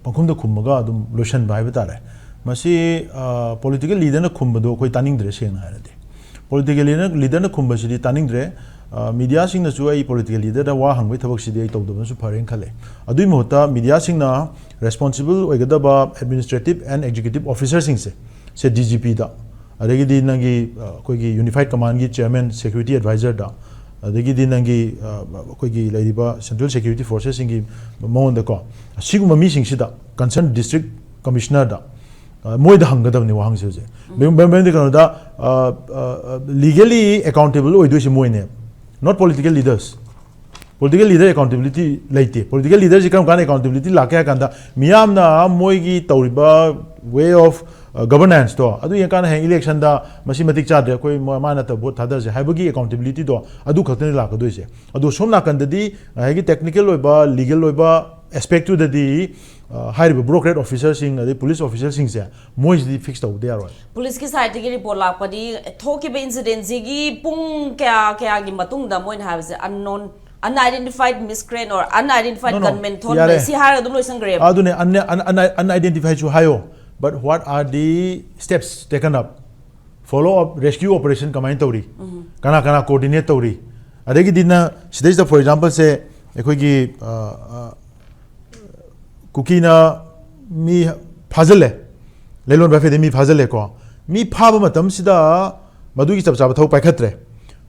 ꯄꯪꯈꯨꯝꯗ ꯈꯨꯝꯃꯒ ꯑꯗꯨꯝ ꯂꯣꯏꯁꯟꯕ ꯍꯥꯏꯕ ꯇꯥꯔꯦ꯫ ꯃꯁꯤ political leader ꯅ ꯈꯨꯝꯕꯗꯣ ꯑꯩꯈꯣꯏ ꯇꯥꯅꯤꯡꯗ꯭ꯔꯦ, ꯁꯦꯡꯅ ꯍꯥꯏꯔꯗꯤ꯫ Political leader ꯅ ꯈꯨꯝꯕꯁꯤꯗꯤ ꯇꯥꯅꯤꯡꯗ꯭ꯔꯦ꯫ Media ꯁꯤꯡꯅꯁꯨ ꯑꯩ political leader ꯗ ꯋꯥ ꯍꯪꯕꯒꯤ ꯊꯕꯛꯁꯤꯗꯤ ꯑꯩ ꯇꯧꯗꯕꯅꯁꯨ ꯐꯔꯦꯅ ꯈꯜꯂꯦ꯫ ꯑꯗꯨꯒꯤ ꯃꯍꯨꯠꯇ media ꯁꯤꯡꯅ responsible ꯑꯣꯏꯒꯗꯕ administrative and executive officer ꯁꯤꯡꯁꯦ, ꯁꯦ D G P ꯗ, ꯑꯗꯒꯤꯗꯤ ꯅꯪꯒꯤ ꯑꯩꯈꯣꯏꯒꯤ Unified Command ꯒꯤ chairman, security advisor ꯗ, ꯑꯗꯒꯤꯗꯤ ꯅꯪꯒꯤ ꯑꯩꯈꯣꯏꯒꯤ ꯂꯩꯔꯤꯕ central security forces ꯁꯤꯡꯒꯤ ꯃꯉꯣꯟꯗꯀꯣ, ꯑꯁꯤꯒꯨꯝꯕ ꯃꯤꯁꯤꯡꯁꯤꯗ, concerned district commissioner ꯗ, ꯃꯣꯏꯗ ꯍꯪꯒꯗꯕꯅꯤ ꯋꯥꯍꯪꯁꯦ ꯍꯧꯖꯤꯛ꯫ ꯃꯔꯝꯗꯤ ꯀꯩꯅꯣꯗ, legally accountable ꯑꯣꯏꯗꯣꯏꯁꯦ ꯃꯣꯏꯅꯦ, not political leaders꯫ Political leader accountability ꯂꯩꯇꯦ꯫ Political leaderꯁꯤ ꯀꯔꯝ ꯀꯥꯟꯗ accountability ꯂꯥꯛꯀꯦ ꯍꯥꯏ ꯀꯥꯟꯗ, ꯃꯤꯌꯥꯝꯅ ꯃꯣꯏꯒꯤ ꯇꯧꯔꯤꯕ way of, uh, governanceꯇꯣ ꯑꯗꯨ ꯌꯦꯡꯀꯥꯟꯗ ꯍꯌꯦꯡ electionꯗ ꯃꯁꯤ ꯃꯇꯤꯛ ꯆꯥꯗ꯭ꯔꯦ, ꯑꯩꯈꯣꯏ ꯃ-, ꯃꯥ ꯅꯠꯇꯕ vote ꯊꯥꯗꯔꯁꯦ ꯍꯥꯏꯕꯒꯤ accountabilityꯗꯣ ꯑꯗꯨ ꯈꯛꯇꯅꯤ ꯂꯥꯛꯀꯗꯣꯏꯁꯦ꯫ ꯑꯗꯣ ꯁꯣꯝ ꯅꯥꯀꯟꯗꯗꯤ ꯉꯁꯥꯏꯒꯤ technical ꯑꯣꯏꯕ, legal ꯑꯣꯏꯕ aspectꯇꯨꯗꯗꯤ, uh, ꯍꯥꯏꯔꯤꯕ bureaucrat officerꯁꯤꯡ ꯑꯗꯩ police officerꯁꯤꯡꯁꯦ ꯃꯣꯏꯁꯤꯗꯤ fix ꯇꯧꯗ ꯌꯥꯔꯣꯏ꯫ Policeꯀꯤ sideꯇꯒꯤ report ꯂꯥꯛꯄꯗꯤ ꯊꯣꯛꯈꯤꯕ incidentꯁꯤꯒꯤ ꯄꯨꯡ ꯀꯌꯥ ꯀꯌꯥꯒꯤ ꯃꯇꯨꯡꯗ ꯃꯣꯏꯅ ꯍꯥꯏꯕꯁꯦ unknown, unidentified miscreant or unidentified No, no, gunman ꯊꯣꯛꯂꯝꯃꯦ ꯌꯥꯔꯦ꯫ ꯁꯤ ꯍꯥꯏꯔꯒ ꯑꯗꯨꯝ ꯂꯣꯏꯁꯟꯈ꯭ꯔꯦꯕ꯫ ꯑꯗꯨꯅꯦ, un-, un-, un-, unidentifiedꯁꯨ ꯍꯥꯏꯌꯣ, but what are the steps taken up? Follow up, rescue operation ꯀꯃꯥꯏꯅ ꯇꯧꯔꯤ? ꯀꯅꯥ ꯀꯅꯥ coordinate ꯇꯧꯔꯤ? ꯑꯗꯒꯤꯗꯤ ꯅ ꯁꯤꯗꯩꯁꯤꯗ, for exampleꯁꯦ, ꯑꯩꯈꯣꯏꯒꯤ, ꯑ, ꯑ, ꯀꯨꯀꯤꯅ ꯃꯤ ꯐꯥꯖꯤꯜꯂꯦ, ꯂꯩꯂꯣꯟ ꯕꯐꯦꯗ ꯃꯤ ꯐꯥꯖꯤꯜꯂꯦꯀꯣ꯫ ꯃꯤ ꯐꯥꯕ ꯃꯇꯝꯁꯤꯗ ꯃꯗꯨꯒꯤ ꯆꯞ ꯆꯥꯕ ꯊꯕꯛ ꯄꯥꯏꯈꯠꯇ꯭ꯔꯦ꯫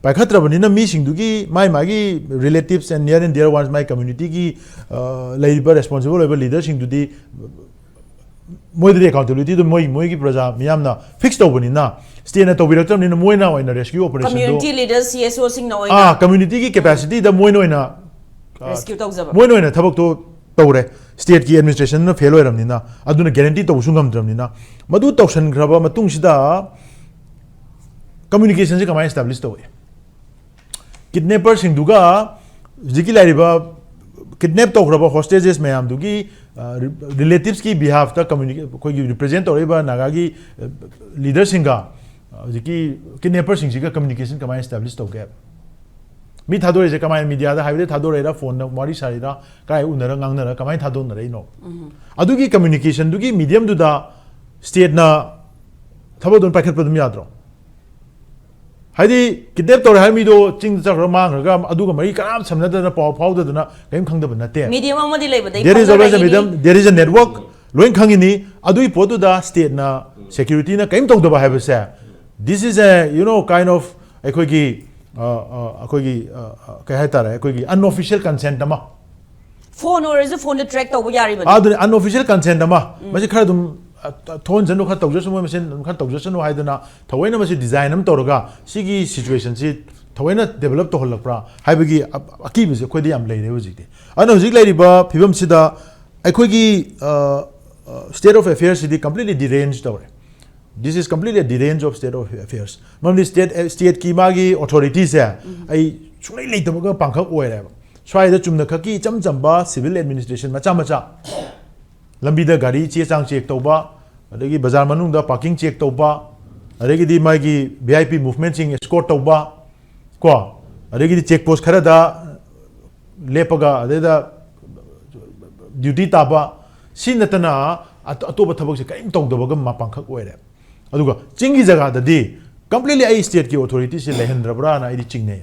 ꯄꯥꯏꯈꯠꯇ꯭ꯔꯕꯅꯤꯅ ꯃꯤꯁꯤꯡꯗꯨꯒꯤ ꯃꯥꯏ ꯃꯥꯒꯤ relatives and near and dear ones, ꯃꯥꯏ communityꯒꯤ, ꯑ, ꯂꯩꯔꯤꯕ responsible ꯑꯣꯏꯕ leaderꯁꯤꯡꯗꯨꯗꯤ ꯃꯣꯏꯗꯗꯤ accountabilityꯗꯨ ꯃꯣꯏ, ꯃꯣꯏꯒꯤ ꯄ꯭ꯔꯖꯥ ꯃꯤꯌꯥꯝꯅ fix ꯇꯧꯕꯅꯤꯅ, stateꯅ ꯇꯧꯕꯤꯔꯛꯇ꯭ꯔꯕꯅꯤꯅ ꯃꯣꯏꯅ ꯑꯣꯏꯅ rescue operationꯗꯨ community leaders, CSOꯁꯤꯡꯅ ꯑꯣꯏꯅ ꯑꯥ, communityꯒꯤ capacityꯗ ꯃꯣꯏꯅ ꯑꯣꯏꯅ, ꯑ, rescue ꯇꯧꯖꯕ꯫ ꯃꯣꯏꯅ ꯑꯣꯏꯅ ꯊꯕꯛꯇꯣ ꯇꯧꯔꯦ꯫ Stateꯀꯤ administrationꯅ fail ꯑꯣꯏꯔꯕꯅꯤꯅ, ꯑꯗꯨꯅ guarantee ꯇꯧꯕꯁꯨ ꯉꯝꯗ꯭ꯔꯕꯅꯤꯅ, ꯃꯗꯨ ꯇꯧꯁꯟꯈ꯭ꯔꯕ ꯃꯇꯨꯡꯁꯤꯗ communicationꯁꯦ ꯀꯃꯥꯏꯅ establish ꯇꯧꯏ? Kidnapperꯁꯤꯡꯗꯨꯒ ꯍꯧꯖꯤꯛꯀꯤ ꯂꯩꯔꯤꯕ kidnap ꯇꯧꯈ꯭ꯔꯕ hostages ꯃꯌꯥꯝꯗꯨꯒꯤ, ꯑ, ꯔꯤ-, relatives ꯀꯤ behalf ꯇ communica-, ꯑꯩꯈꯣꯏꯒꯤ represent ꯇꯧꯔꯛꯏꯕ ꯅꯥꯒꯥꯒꯤ, ꯑ, leader ꯁꯤꯡꯒ, ꯑ, ꯍꯧꯖꯤꯛꯀꯤ kidnapperꯁꯤꯡꯁꯤꯒ communication ꯀꯃꯥꯏꯅ establish ꯇꯧꯒꯦ ꯍꯥꯏꯕ? ꯃꯤ ꯊꯥꯗꯣꯔꯛꯏꯁꯦ ꯀꯃꯥꯏꯅ, media ꯗ ꯍꯥꯏꯕꯗꯤ ꯊꯥꯗꯣꯔꯛꯏꯔꯥ, phone ꯗ ꯋꯥꯔꯤ ꯁꯥꯔꯤꯔꯥ, ꯀꯥꯏ ꯎꯅꯔ ꯉꯥꯡꯅꯔ ꯀꯃꯥꯏꯅ ꯊꯥꯗꯣꯛꯅꯔꯛꯏꯅꯣ? ꯑꯗꯨꯒꯤ communication ꯗꯨꯒꯤ medium ꯗꯨꯗ state ꯅ ꯊꯕꯛ ꯑꯗꯨꯝ ꯄꯥꯏꯈꯠꯄ ꯑꯗꯨꯝ ꯌꯥꯗ꯭ꯔꯣ? ꯍꯥꯏꯗꯤ kidnap ꯇꯧꯔꯦ ꯍꯥꯏꯕ ꯃꯤꯗꯣ ꯆꯤꯡꯗ ꯆꯠꯈ꯭ꯔꯒ ꯃꯥꯡꯈ꯭ꯔꯒ ꯑꯗꯨꯒ ꯃꯔꯤ ꯀꯅꯥꯝ ꯁꯝꯅꯗꯅ, ꯄꯥꯎ ꯐꯥꯎꯗꯗꯅ, ꯀꯔꯤꯝ ꯈꯪꯗꯕ ꯅꯠꯇꯦ꯫ Medium ꯑꯃꯗꯤ ꯂꯩꯕꯗꯒꯤ there is always a ꯈꯪꯅꯔꯛꯏꯅꯤ꯫ Medium, there is a network, ꯂꯣꯏ ꯈꯪꯉꯤꯅꯤ꯫ ꯑꯗꯨꯒꯤ ꯄꯣꯠꯇꯨꯗ state ꯅ, security ꯅ ꯀꯔꯤꯝ ꯇꯧꯗꯕ ꯍꯥꯏꯕꯁꯦ, this is a, you know, kind of ꯑꯩꯈꯣꯏꯒꯤ, ꯑ, ꯑ, ꯑꯩꯈꯣꯏꯒꯤ, ꯑ, ꯑ, ꯀꯩ ꯍꯥꯏꯇꯥꯔꯦ, ꯑꯩꯈꯣꯏꯒꯤ unofficial consent ꯑꯃ꯫ Phone ꯑꯣꯏꯔꯁꯨ phone ꯗ track ꯇꯧꯕ ꯌꯥꯔꯤꯕꯅꯤ꯫ ꯑꯗꯨꯅꯤ, unofficial consent ꯑꯃ꯫ ꯃꯁꯤ ꯈꯔ ꯑꯗꯨꯝ, ꯑ, ꯑ, ꯊꯣꯛꯍꯟꯁꯅꯨ, ꯈꯔ ꯇꯧꯖꯁꯅꯨ, ꯃꯣꯏ ꯃꯁꯦꯟ ꯑꯗꯨꯝ ꯈꯔ ꯇꯧꯖꯁꯅꯨ ꯍꯥꯏꯗꯅ ꯊꯑꯣꯏꯅ ꯃꯁꯤ design ꯑꯃ ꯇꯧꯔꯒ ꯁꯤꯒꯤ situation ꯁꯤ ꯊꯑꯣꯏꯅ ꯗꯦꯕꯂꯞ ꯇꯧꯍꯜꯂꯛꯄ꯭ꯔꯥ ꯍꯥꯏꯕꯒꯤ ꯑ- ꯑꯀꯤꯕꯁꯦ ꯑꯩꯈꯣꯏꯗ ꯌꯥꯝ ꯂꯩꯔꯦ ꯍꯧꯖꯤꯛꯇꯤ꯫ ꯑꯗꯨꯅ ꯍꯧꯖꯤꯛ ꯂꯩꯔꯤꯕ ꯐꯤꯕꯝꯁꯤꯗ ꯑꯩꯈꯣꯏꯒꯤ state of affairsꯁꯤꯗꯤ completely derange ꯇꯧꯔꯦ꯫ This is completely a derange of state of affairs. ꯃꯔꯝꯗꯤ state stateꯀꯤ ꯃꯥꯒꯤ authorityꯁꯦ ꯑꯩ ꯁꯨꯡꯂꯩ ꯂꯩꯇꯕꯒ ꯄꯥꯡꯈꯛ ꯑꯣꯏꯔꯦꯕ꯫ ꯁ꯭ꯋꯥꯏꯗ ꯆꯨꯝꯅꯈꯛꯀꯤ ꯏꯆꯝ ꯆꯝꯕ civil administration ꯃꯆꯥ ꯃꯆꯥ, ꯂꯝꯕꯤꯗ ꯒꯥꯔꯤ ꯆꯦ ꯆꯥꯡ ꯆꯦꯛ ꯇꯧꯕ, ꯑꯗꯒꯤ ꯕꯖꯥꯔ ꯃꯅꯨꯡꯗ parking check ꯇꯧꯕ, ꯑꯗꯒꯤꯗꯤ ꯃꯥꯒꯤ V I P movementꯁꯤꯡ escort ꯇꯧꯕ, ꯀꯣ, ꯑꯗꯒꯤꯗꯤ check post ꯈꯔꯗ ꯂꯦꯞꯄꯒ ꯑꯗꯩꯗ duty ꯇꯥꯕ, ꯁꯤ ꯅꯠꯇꯅ ꯑꯇꯣꯞꯄ ꯊꯕꯛꯁꯦ ꯀꯔꯤꯝ ꯇꯧꯗꯕꯒ ꯃꯄꯥꯡꯈꯛ ꯑꯣꯏꯔꯦ꯫ ꯑꯗꯨꯒ ꯆꯤꯡꯒꯤ ꯖꯒꯥꯗꯗꯤ completely ꯑꯩ stateꯀꯤ authorityꯁꯦ ꯂꯩꯍꯟꯗ꯭ꯔꯕ꯭ꯔꯥꯅ ꯑꯩꯗꯤ ꯆꯤꯡꯅꯩ꯫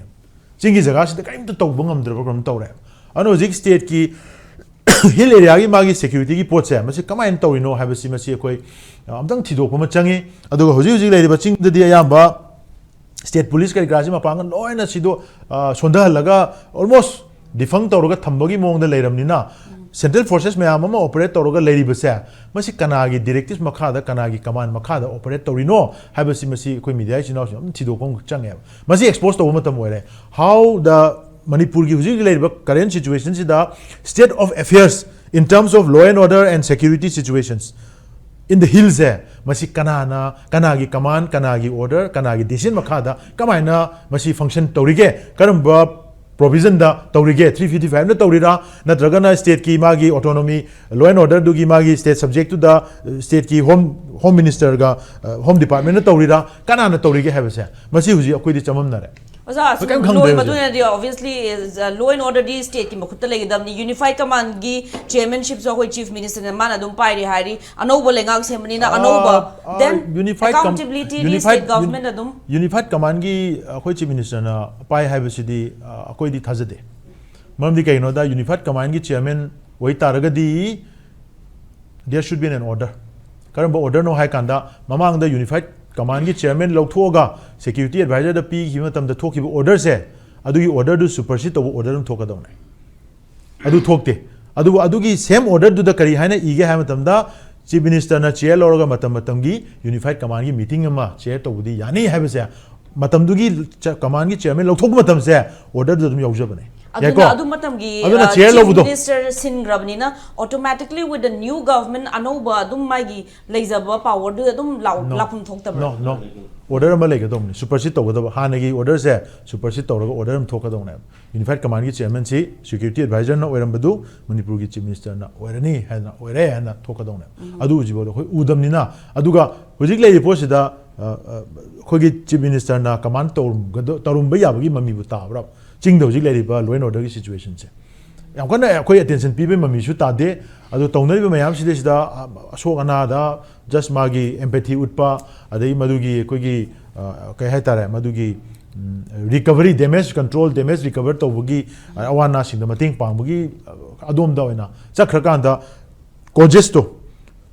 ꯆꯤꯡꯒꯤ ꯖꯒꯥꯁꯤꯗ ꯀꯔꯤꯝꯇ ꯇꯧꯕ ꯉꯝꯗ꯭ꯔꯕ ꯀꯩꯅꯣꯝ ꯇꯧꯔꯦ꯫ ꯑꯗꯨꯅ ꯍꯧꯖꯤꯛ stateꯀꯤ hill areaꯒꯤ ꯃꯥꯒꯤ securityꯒꯤ ꯄꯣꯠꯁꯦ ꯃꯁꯤ ꯀꯃꯥꯏꯅ ꯇꯧꯔꯤꯅꯣ ꯍꯥꯏꯕꯁꯤ ꯃꯁꯤ ꯑꯩꯈꯣꯏ ꯑꯝꯇꯪ ꯊꯤꯗꯣꯛꯄ ꯑꯃ ꯆꯪꯉꯤ꯫ ꯑꯗꯨꯒ ꯍꯧꯖꯤꯛ ꯍꯧꯖꯤꯛ ꯂꯩꯔꯤꯕ ꯆꯤꯡꯗꯗꯤ ꯑꯌꯥꯝꯕ state police ꯀꯔꯤ ꯀꯔꯥꯁꯤ ꯃꯄꯥꯡꯒꯜ ꯂꯣꯏꯅ ꯁꯤꯗꯣ ꯁꯣꯟꯊꯍꯜꯂꯒ almost defunct ꯇꯧꯔꯒ ꯊꯝꯕꯒꯤ ꯃꯑꯣꯡꯗ ꯂꯩꯔꯕꯅꯤꯅ, central forces ꯃꯌꯥꯝ ꯑꯃ operate ꯇꯧꯔꯒ ꯂꯩꯔꯤꯕꯁꯦ ꯃꯁꯤ ꯀꯅꯥꯒꯤ directives ꯃꯈꯥꯗ, ꯀꯅꯥꯒꯤ command ꯃꯈꯥꯗ operate ꯇꯧꯔꯤꯅꯣ ꯍꯥꯏꯕꯁꯤ ꯃꯁꯤ ꯑꯩꯈꯣꯏ media ꯏꯆꯤꯟ ꯏꯅꯥꯎꯁꯤꯡ ꯑꯗꯨꯝ ꯊꯤꯗꯣꯛꯄ ꯑꯃ ꯆꯪꯉꯦꯕ꯫ ꯃꯁꯤ expose ꯇꯧꯕ ꯃꯇꯝ ꯑꯣꯏꯔꯦ꯫ How the ꯃꯅꯤꯄꯨꯔꯒꯤ ꯍꯧꯖꯤꯛ ꯍꯧꯖꯤꯛ ꯂꯩꯔꯤꯕ current situationꯁꯤꯗ state of affairs in terms of law and order and security situations in the hillsꯁꯦ ꯃꯁꯤ ꯀꯅꯥꯅ, ꯀꯅꯥꯒꯤ command, ꯀꯅꯥꯒꯤ order, ꯀꯅꯥꯒꯤ decision ꯃꯈꯥꯗ ꯀꯃꯥꯏꯅ ꯃꯁꯤ function ꯇꯧꯔꯤꯒꯦ, ꯀꯔꯝꯕ provisionꯗ ꯇꯧꯔꯤꯒꯦ, three fifty fiveꯅ ꯇꯧꯔꯤꯔꯥ, ꯅꯠꯇ꯭ꯔꯒꯅ stateꯀꯤ ꯃꯥꯒꯤ autonomy, law and orderꯗꯨꯒꯤ ꯃꯥꯒꯤ state subjectꯇꯨꯗ stateꯀꯤ home, home ministerꯒ home departmentꯅ ꯇꯧꯔꯤꯔꯥ, ꯀꯅꯥꯅ ꯇꯧꯔꯤꯒꯦ ꯍꯥꯏꯕꯁꯦ ꯃꯁꯤ ꯍꯧꯖꯤꯛ ꯑꯩꯈꯣꯏꯗꯤ ꯆꯃꯝꯅꯔꯦ꯫ ꯑꯣꯖꯥ, ꯑꯁꯨꯝ ꯀꯩꯝ ꯈꯪꯗ꯭ꯔꯦ ꯂꯣꯏꯕ ꯍꯧꯖꯤꯛ꯫ ꯑꯗꯨꯅꯗꯤ obviously, ꯑ, law and orderꯗꯤ stateꯀꯤ ꯃꯈꯨꯠꯇ ꯂꯩꯒꯗꯕꯅꯤ꯫ Unified commandꯀꯤ chairmanshipꯁꯨ ꯑꯩꯈꯣꯏ chief ministerꯅ ꯃꯥꯅ ꯑꯗꯨꯝ ꯄꯥꯏꯔꯤ ꯍꯥꯏꯔꯤ꯫ ꯑꯅꯧꯕ ꯂꯩꯉꯥꯛ ꯁꯦꯝꯕꯅꯤꯅ ꯑꯅꯧꯕ, ꯑꯥ, ꯑꯥ, then unified com-, accountabilityꯗꯤ unified state un-, government ꯑꯗꯨꯝ unified commandꯒꯤ ꯑꯩꯈꯣꯏ chief ministerꯅ ꯄꯥꯏ ꯍꯥꯏꯕꯁꯤꯗꯤ, ꯑ, ꯑꯩꯈꯣꯏꯗꯤ ꯊꯥꯖꯗꯦ꯫ ꯃꯔꯝꯗꯤ ꯀꯩꯒꯤꯅꯣꯗ unified commandꯒꯤ chairman ꯑꯣꯏ ꯇꯥꯔꯒꯗꯤ there should be an order꯫ ꯀꯔꯝꯕ orderꯅꯣ ꯍꯥꯏ ꯀꯥꯟꯗ ꯃꯃꯥꯡꯗ unified commandꯒꯤ chairman ꯂꯧꯊꯣꯛꯑꯒ security advisorꯗ ꯄꯤꯈꯤꯕ ꯃꯇꯝꯗ ꯊꯣꯛꯈꯤꯕ orderꯁꯦ, ꯑꯗꯨꯒꯤ orderꯗꯨ supersede ꯇꯧꯕ order ꯑꯃ ꯊꯣꯛꯀꯗꯧꯅꯦ꯫ ꯑꯗꯨ ꯊꯣꯛꯇꯦ꯫ ꯑꯗꯨꯕꯨ ꯑꯗꯨꯒꯤ same orderꯗꯨꯗ ꯀꯔꯤ ꯍꯥꯏꯅ ꯏꯒꯦ ꯍꯥꯏꯕ ꯃꯇꯝꯗ chief ministerꯅ chair ꯂꯧꯔꯒ ꯃꯇꯝ ꯃꯇꯝꯒꯤ unified commandꯒꯤ meeting ꯑꯃ chair ꯇꯧꯕꯗꯤ ꯌꯥꯅꯤ ꯍꯥꯏꯕꯁꯦ ꯃꯇꯝꯗꯨꯒꯤ ꯆ- commandꯒꯤ chairman ꯂꯧꯊꯣꯛꯄ ꯃꯇꯝꯁꯦ orderꯗꯨꯗ ꯑꯗꯨꯝ ꯌꯥꯎꯖꯕꯅꯦ꯫ ꯑꯗꯨꯅ ꯌꯥꯏꯀꯣ? ꯑꯗꯨ ꯃꯇꯝꯒꯤ ꯑꯗꯨꯅ ꯑ, chair chief ꯂꯧꯕꯗꯣ꯫ minister ꯁꯤꯟꯈ꯭ꯔꯕꯅꯤꯅ automatically with the new government ꯑꯅꯧꯕ ꯑꯗꯨꯝ ꯃꯥꯒꯤ ꯂꯩꯖꯕ powerꯗꯨꯗ ꯑꯗꯨꯝ ꯂꯥꯎ- No. ꯂꯥꯛꯐꯝ ꯊꯣꯛꯇꯕ꯭ꯔꯥ? No, no. Order ꯑꯃ ꯂꯩꯒꯗꯧꯕꯅꯤ, supersede ꯇꯧꯒꯗꯕ, ꯍꯥꯟꯅꯒꯤ orderꯁꯦ supersede ꯇꯧꯔꯒ order ꯑꯃ ꯊꯣꯛꯀꯗꯧꯅꯦꯕ꯫ Unified commandꯒꯤ chairmanꯁꯤ security advisorꯅ ꯑꯣꯏꯔꯝꯕꯗꯨ ꯃꯅꯤꯄꯨꯔꯒꯤ chief ministerꯅ ꯑꯣꯏꯔꯅꯤ ꯍꯥꯏꯅ, ꯑꯣꯏꯔꯦ ꯍꯥꯏꯅ ꯊꯣꯛꯀꯗꯧꯅꯦꯕ꯫ ꯑꯗꯨ ꯍꯧꯖꯤꯛꯐꯥꯎꯗ ꯑꯩꯈꯣꯏ ꯎꯗꯕꯅꯤꯅ, ꯑꯗꯨꯒ ꯍꯧꯖꯤꯛ ꯂꯩꯔꯤꯕ ꯄꯣꯠꯁꯤꯗ ꯑ, ꯑ, ꯑꯩꯈꯣꯏꯒꯤ chief ministerꯅ command ꯇꯧꯔꯝꯒꯗ- ꯇꯧꯔꯝꯕ ꯌꯥꯕꯒꯤ ꯃꯃꯤꯕꯨ ꯇꯥꯕ꯭ꯔꯥ? ꯆꯤꯡꯗ ꯍꯧꯖꯤꯛ ꯂꯩꯔꯤꯕ law and orderꯒꯤ situationꯁꯦ ꯌꯥꯝ ꯀꯟꯅ ꯑꯩꯈꯣꯏ attention ꯄꯤꯕꯒꯤ ꯃꯃꯤꯁꯨ ꯇꯥꯗꯦ꯫ ꯑꯗꯨ ꯇꯧꯅꯔꯤꯕ ꯃꯌꯥꯝꯁꯤꯗꯩꯁꯤꯗ, ꯑ, ꯑꯁꯣꯛ ꯑꯅꯥꯗ just ꯃꯥꯒꯤ empathy ꯎꯠꯄ, ꯑꯗꯩ ꯃꯗꯨꯒꯤ ꯑꯩꯈꯣꯏꯒꯤ, ꯑ, ꯀꯩ ꯍꯥꯏꯇꯥꯔꯦ, ꯃꯗꯨꯒꯤ ꯎꯝ, recovery, damage control, damage recover ꯇꯧꯕꯒꯤ, ꯑ, ꯑꯋꯥ ꯑꯅꯥꯁꯤꯡꯗ ꯃꯇꯦꯡ ꯄꯥꯡꯕꯒꯤ, ꯑ, ꯑꯗꯣꯝꯗ ꯑꯣꯏꯅ ꯆꯠꯈ꯭ꯔꯀꯥꯟꯗ causesto,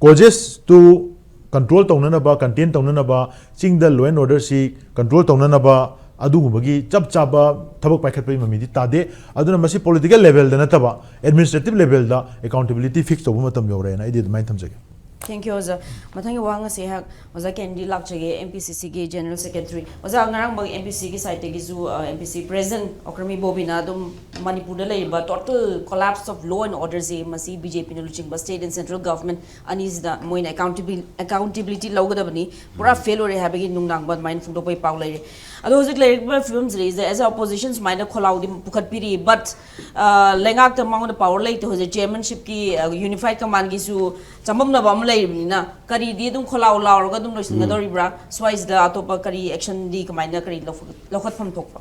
causeꯇꯨ control ꯇꯧꯅꯅꯕ, contain ꯇꯧꯅꯅꯕ, ꯆꯤꯡꯗ law and orderꯁꯤ control ꯇꯧꯅꯅꯕ ꯑꯗꯨꯒꯨꯝꯕꯒꯤ ꯆꯞ ꯆꯥꯕ ꯊꯕꯛ ꯄꯥꯏꯈꯠꯄꯒꯤ ꯃꯃꯤꯗꯤ ꯇꯥꯗꯦ꯫ ꯑꯗꯨꯅ ꯃꯁꯤ political levelꯗ ꯅꯠꯇꯕ administrative levelꯗ accountability fix ꯇꯧꯕ ꯃꯇꯝ ꯌꯧꯔꯦꯅ ꯑꯩꯗꯤ ꯑꯗꯨꯃꯥꯏꯅ ꯊꯝꯖꯒꯦ꯫ Thank you, ꯑꯣꯖꯥ꯫ ꯃꯊꯪꯒꯤ ꯋꯥꯍꯪ ꯑꯁꯤ ꯑꯩꯍꯥꯛ ꯑꯣꯖꯥ ꯀꯦꯟꯗꯤ ꯂꯥꯛꯆꯒꯦ, MPCCꯒꯤ general secretary꯫ ꯑꯣꯖꯥ, ꯉꯔꯥꯡꯃꯛ MPCꯒꯤ sideꯇꯒꯤꯁꯨ, ꯑ, MPC president ꯑꯣꯀ꯭ꯔꯝ ꯏꯕꯣꯕꯤꯅ ꯑꯗꯨꯝ ꯃꯅꯤꯄꯨꯔꯗ ꯂꯩꯔꯤꯕ total collapse of law and orderꯁꯦ ꯃꯁꯤ BJPꯅ ꯂꯨꯆꯤꯡꯕ state and central government ꯑꯅꯤꯁꯤꯗ ꯃꯣꯏꯅ accountability, accountability ꯂꯧꯒꯗꯕꯅꯤ, ꯄꯨꯔꯥ fail ꯑꯣꯏꯔꯦ ꯍꯥꯏꯕꯒꯤ ꯅꯨꯡꯅꯥꯡꯕ ꯑꯗꯨꯃꯥꯏꯅ ꯐꯣꯡꯗꯣꯛꯄꯒꯤ ꯄꯥꯎ ꯂꯩꯔꯦ꯫ ꯑꯗꯣ ꯍꯧꯖꯤꯛ ꯂꯩꯔꯤꯕ ꯐꯤꯕꯝꯁꯤꯗ as a opposition ꯁꯨꯃꯥꯏꯅ ꯈꯣꯜꯂꯥꯎꯗꯤ ꯄꯨꯈꯠꯄꯤꯔꯤ, but, ꯑ, ꯂꯩꯉꯥꯛꯇ ꯃꯉꯣꯟꯗ power ꯂꯩꯇꯦ ꯍꯧꯖꯤꯛ chairmanshipꯀꯤ, ꯑ, unified commandꯒꯤꯁꯨ ꯆꯃꯝꯅꯕ ꯑꯃ ꯂꯩꯔꯤꯕꯅꯤꯅ ꯀꯔꯤꯗꯤ ꯑꯗꯨꯝ ꯈꯣꯜꯂꯥꯎ ꯂꯥꯎꯔꯒ ꯑꯗꯨꯝ ꯂꯣꯏꯁꯤꯟꯒꯗꯧꯔꯤꯕ꯭ꯔꯥ? ꯁ꯭ꯋꯥꯏꯁꯤꯗ ꯑꯇꯣꯞꯄ ꯀꯔꯤ actionꯗꯤ ꯀꯃꯥꯏꯅ ꯀꯔꯤ ꯂꯧꯈꯠ- ꯂꯧꯈꯠꯐꯝ ꯊꯣꯛꯄ?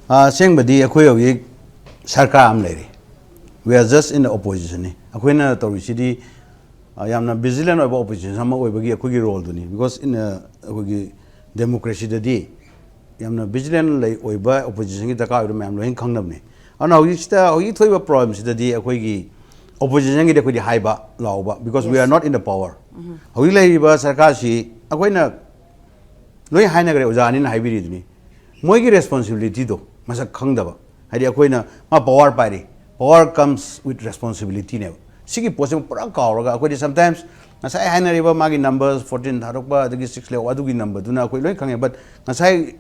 ꯑ, ꯑꯁꯦꯡꯕꯗꯤ ꯑꯩꯈꯣꯏ ꯍꯧꯖꯤꯛ ꯁꯔꯀꯥꯔ ꯑꯃ ꯂꯩꯔꯤ, we are just in the oppositionꯅꯤ꯫ ꯑꯩꯈꯣꯏꯅ ꯇꯧꯔꯤꯁꯤꯗꯤ, ꯑ, ꯌꯥꯝꯅ vigilant ꯑꯣꯏꯕ opposition ꯑꯃ ꯑꯣꯏꯕꯒꯤ ꯑꯩꯈꯣꯏꯒꯤ roleꯗꯨꯅꯤ, because in a, ꯑꯩꯈꯣꯏꯒꯤ democracyꯗꯗꯤ ꯌꯥꯝꯅ vigilant ꯂꯩ ꯑꯣꯏꯕ oppositionꯒꯤ ꯗꯔꯀꯥꯔ ꯑꯣꯏꯕ ꯃꯌꯥꯝ ꯂꯣꯏꯅ ꯈꯪꯅꯕꯅꯤ꯫ ꯑꯗꯨꯅ ꯍꯧꯖꯤꯛꯁꯤꯗ, ꯍꯧꯖꯤꯛ ꯊꯣꯛꯏꯕ problemꯁꯤꯗꯗꯤ ꯑꯩꯈꯣꯏꯒꯤ oppositionꯒꯤꯗꯤ ꯑꯩꯈꯣꯏꯗꯤ ꯍꯥꯏꯕ ꯂꯥꯎꯕ, because we are not in the power꯫ ꯍꯧꯖꯤꯛ ꯂꯩꯔꯤꯕ ꯁꯔꯀꯥꯔꯁꯤ ꯑꯩꯈꯣꯏꯅ ꯂꯣꯏ ꯍꯥꯏꯅꯈ꯭ꯔꯦ, ꯑꯣꯖꯥ ꯑꯅꯤꯅ ꯍꯥꯏꯕꯤꯔꯤꯗꯨꯅꯤ꯫ ꯃꯣꯏꯒꯤ responsibilityꯗꯣ ꯃꯁꯛ ꯈꯪꯗꯕ, ꯍꯥꯏꯗꯤ ꯑꯩꯈꯣꯏꯅ ꯃꯥ power ꯄꯥꯏꯔꯤ, power comes with responsibilityꯅꯦꯕ꯫ ꯁꯤꯒꯤ ꯄꯣꯠꯁꯤꯃ ꯄꯨꯔꯥ ꯀꯥꯎꯔꯒ ꯑꯩꯈꯣꯏꯗꯤ sometimes ꯉꯁꯥꯏ ꯍꯥꯏꯅꯔꯤꯕ ꯃꯥꯒꯤ ꯅꯝꯕꯔ ꯐꯣꯔꯇꯤꯟ ꯊꯥꯗꯣꯛꯄ ꯑꯗꯒꯤ ꯁꯤꯛꯁ ꯂꯩꯍꯧꯕ ꯑꯗꯨꯒꯤ ꯅꯝꯕꯔꯗꯨꯅ ꯑꯩꯈꯣꯏ ꯂꯣꯏ ꯈꯪꯉꯦ꯫ But ꯉꯁꯥꯏ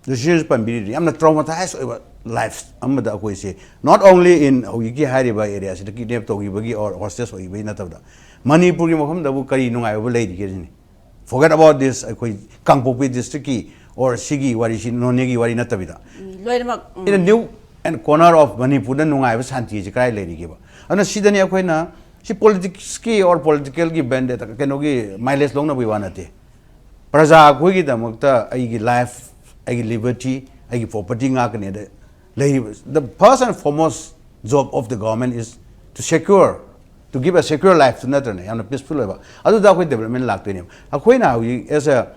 ꯖꯣꯁꯤꯅꯁꯨ ꯄꯟꯕꯤꯔꯤꯗꯨ ꯌꯥꯝꯅ ꯇ꯭ꯔꯣꯃꯥꯇꯥꯏꯁ ꯑꯣꯏꯕ ꯂꯥꯏꯐ ꯑꯃꯗ ꯑꯩꯈꯣꯏꯁꯦ, not only in ꯍꯧꯖꯤꯛꯀꯤ ꯍꯥꯏꯔꯤꯕ ꯑꯦꯔꯤꯌꯥꯁꯤꯗ ꯀꯤꯗꯅꯦꯞ ꯇꯧꯈꯤꯕꯒꯤ or ꯍꯣꯁꯇꯦꯖ ꯑꯣꯏꯈꯤꯕꯒꯤ ꯅꯠꯇꯕꯗ, ꯃꯅꯤꯄꯨꯔꯒꯤ ꯃꯐꯝꯗꯕꯨ ꯀꯔꯤ ꯅꯨꯡꯉꯥꯏꯕ ꯂꯩꯔꯤꯒꯦ ꯁꯤꯅꯤ꯫ Forget about this, ꯑꯩꯈꯣꯏ ꯀꯥꯡꯄꯣꯛꯄꯤ ꯗꯤꯁꯇ꯭ꯔꯤꯛꯀꯤ or ꯁꯤꯒꯤ ꯋꯥꯔꯤꯁꯤ, ꯅꯣꯅꯦꯒꯤ ꯋꯥꯔꯤ ꯅꯠꯇꯕꯤꯗ, ꯃꯤ ꯂꯣꯏꯅꯃꯛ ꯎꯝ, in a new and corner of ꯃꯅꯤꯄꯨꯔꯗ ꯅꯨꯡꯉꯥꯏꯕ ꯁꯥꯟꯇꯤꯁꯤ ꯀꯗꯥꯏ ꯂꯩꯔꯤꯒꯦꯕ? ꯑꯗꯨꯅ ꯁꯤꯗꯅꯤ ꯑꯩꯈꯣꯏꯅ ꯁꯤ ꯄꯣꯂꯤꯇꯤꯛꯁꯀꯤ or ꯄꯣꯂꯤꯇꯤꯀꯦꯜꯒꯤ ꯕꯦꯟꯗꯦꯠ ꯀꯩꯅꯣꯒꯤ ꯃꯥꯏꯂꯦꯖ ꯂꯧꯅꯕꯒꯤ ꯋꯥ ꯅꯠꯇꯦ꯫ ꯄ꯭ꯔꯖꯥ ꯑꯩꯈꯣꯏꯒꯤꯗꯃꯛꯇ ꯑꯩꯒꯤ ꯂꯥꯏꯐ, ꯑꯩꯒꯤ ꯂꯤꯕꯔꯇꯤ, ꯑꯩꯒꯤ ꯄ꯭ꯔꯣꯄꯔꯇꯤ ꯉꯥꯛꯀꯅꯤ꯫ ꯑꯗ ꯂꯩꯔꯤꯕ, the first and foremost job of the government is to secure, to give a secure life to, ꯅꯠꯇ꯭ꯔꯅꯦ? ꯌꯥꯝꯅ ꯄꯤꯁꯐꯨꯜ ꯑꯣꯏꯕ, ꯑꯗꯨꯗ ꯑꯩꯈꯣꯏ ꯗꯦꯕꯂꯞꯃꯦꯟ ꯂꯥꯛꯇꯣꯏꯅꯦꯕ꯫ ꯑꯩꯈꯣꯏꯅ ꯍꯧꯖꯤꯛ as a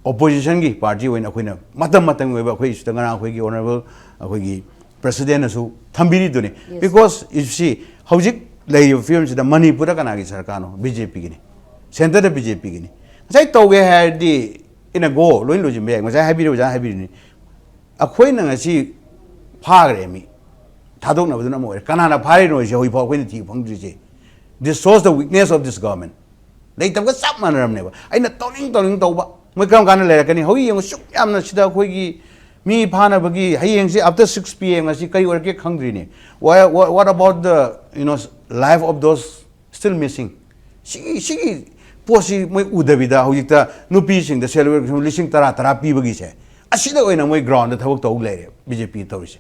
oppositionꯒꯤ party ꯑꯣꯏꯅ ꯑꯩꯈꯣꯏꯅ ꯃꯇꯝ ꯃꯇꯝꯒꯤ ꯑꯣꯏꯕ, ꯑꯩꯈꯣꯏ ꯁꯤꯗ ꯉꯔꯥꯡ ꯑꯩꯈꯣꯏꯒꯤ honourable ꯑꯩꯈꯣꯏꯒꯤ presidentꯅꯁꯨ ꯊꯝꯕꯤꯔꯤꯗꯨꯅꯤ꯫ Yes. Because you see, ꯍꯧꯖꯤꯛ ꯂꯩꯔꯤꯕ ꯐꯤꯕꯝꯁꯤꯗ ꯃꯅꯤꯄꯨꯔꯗ ꯀꯅꯥꯒꯤ ꯁꯔꯀꯥꯔꯅꯣ? BJPꯒꯤꯅꯤ꯫ Centreꯗ BJPꯒꯤꯅꯤ꯫ ꯉꯁꯥꯏ ꯇꯧꯒꯦ ꯍꯥꯏꯔꯗꯤ in a go ꯂꯣꯏ ꯂꯣꯏꯁꯤꯟꯕ ꯌꯥꯏ꯫ ꯉꯁꯥꯏ ꯍꯥꯏꯕꯤꯔꯤꯕ ꯑꯣꯖꯥꯅ ꯍꯥꯏꯕꯤꯔꯤꯅꯤ꯫ ꯑꯩꯈꯣꯏꯅ ꯉꯁꯤ ꯐꯥꯈ꯭ꯔꯦ ꯃꯤ, ꯊꯥꯗꯣꯛꯅꯕꯗꯨꯅ ꯑꯃ ꯑꯣꯏꯔꯦ꯫ ꯀꯅꯥꯅ ꯐꯥꯔꯤꯅꯣ ꯍꯥꯏꯁꯦ ꯍꯧꯖꯤꯛꯐꯥꯎ ꯑꯩꯈꯣꯏꯅ ꯊꯤꯕ ꯐꯪꯗ꯭ꯔꯤꯁꯦ꯫ This shows the weakness of this government. ꯂꯩꯇꯕꯒ ꯆꯞ ꯃꯥꯟꯅꯔꯝꯅꯦꯕ꯫ ꯑꯩꯅ ꯇꯧꯅꯤꯡ ꯇꯧꯅꯤꯡ ꯇꯧꯕ, ꯃꯣꯏ ꯀꯔꯝ ꯀꯥꯟꯗ ꯂꯩꯔꯛꯀꯅꯤ? ꯍꯧꯖꯤꯛ ꯌꯦꯡꯉꯨ, ꯁꯨꯛ ꯌꯥꯝꯅ ꯁꯤꯗ ꯑꯩꯈꯣꯏꯒꯤ ꯃꯤ ꯐꯥꯅꯕꯒꯤ, ꯍꯌꯦꯡꯁꯤ after six PM ꯉꯁꯤ ꯀꯔꯤ ꯑꯣꯏꯔꯛꯀꯦ ꯈꯪꯗ꯭ꯔꯤꯅꯦ꯫ What, what, what about the, you know, life of those still missing? ꯁꯤꯒꯤ, ꯁꯤꯒꯤ ꯄꯣꯠꯁꯤ ꯃꯣꯏ ꯎꯗꯕꯤꯗ ꯍꯧꯖꯤꯛꯇ ꯅꯨꯄꯤꯁꯤꯡꯗ salary ꯂꯤꯁꯤꯡ ꯇꯔꯥ, ꯇꯔꯥ ꯄꯤꯕꯒꯤꯁꯦ, ꯑꯁꯤꯗ ꯑꯣꯏꯅ ꯃꯣꯏ groundꯗ ꯊꯕꯛ ꯇꯧ ꯂꯩꯔꯦ BJP ꯇꯧꯔꯤꯁꯦ꯫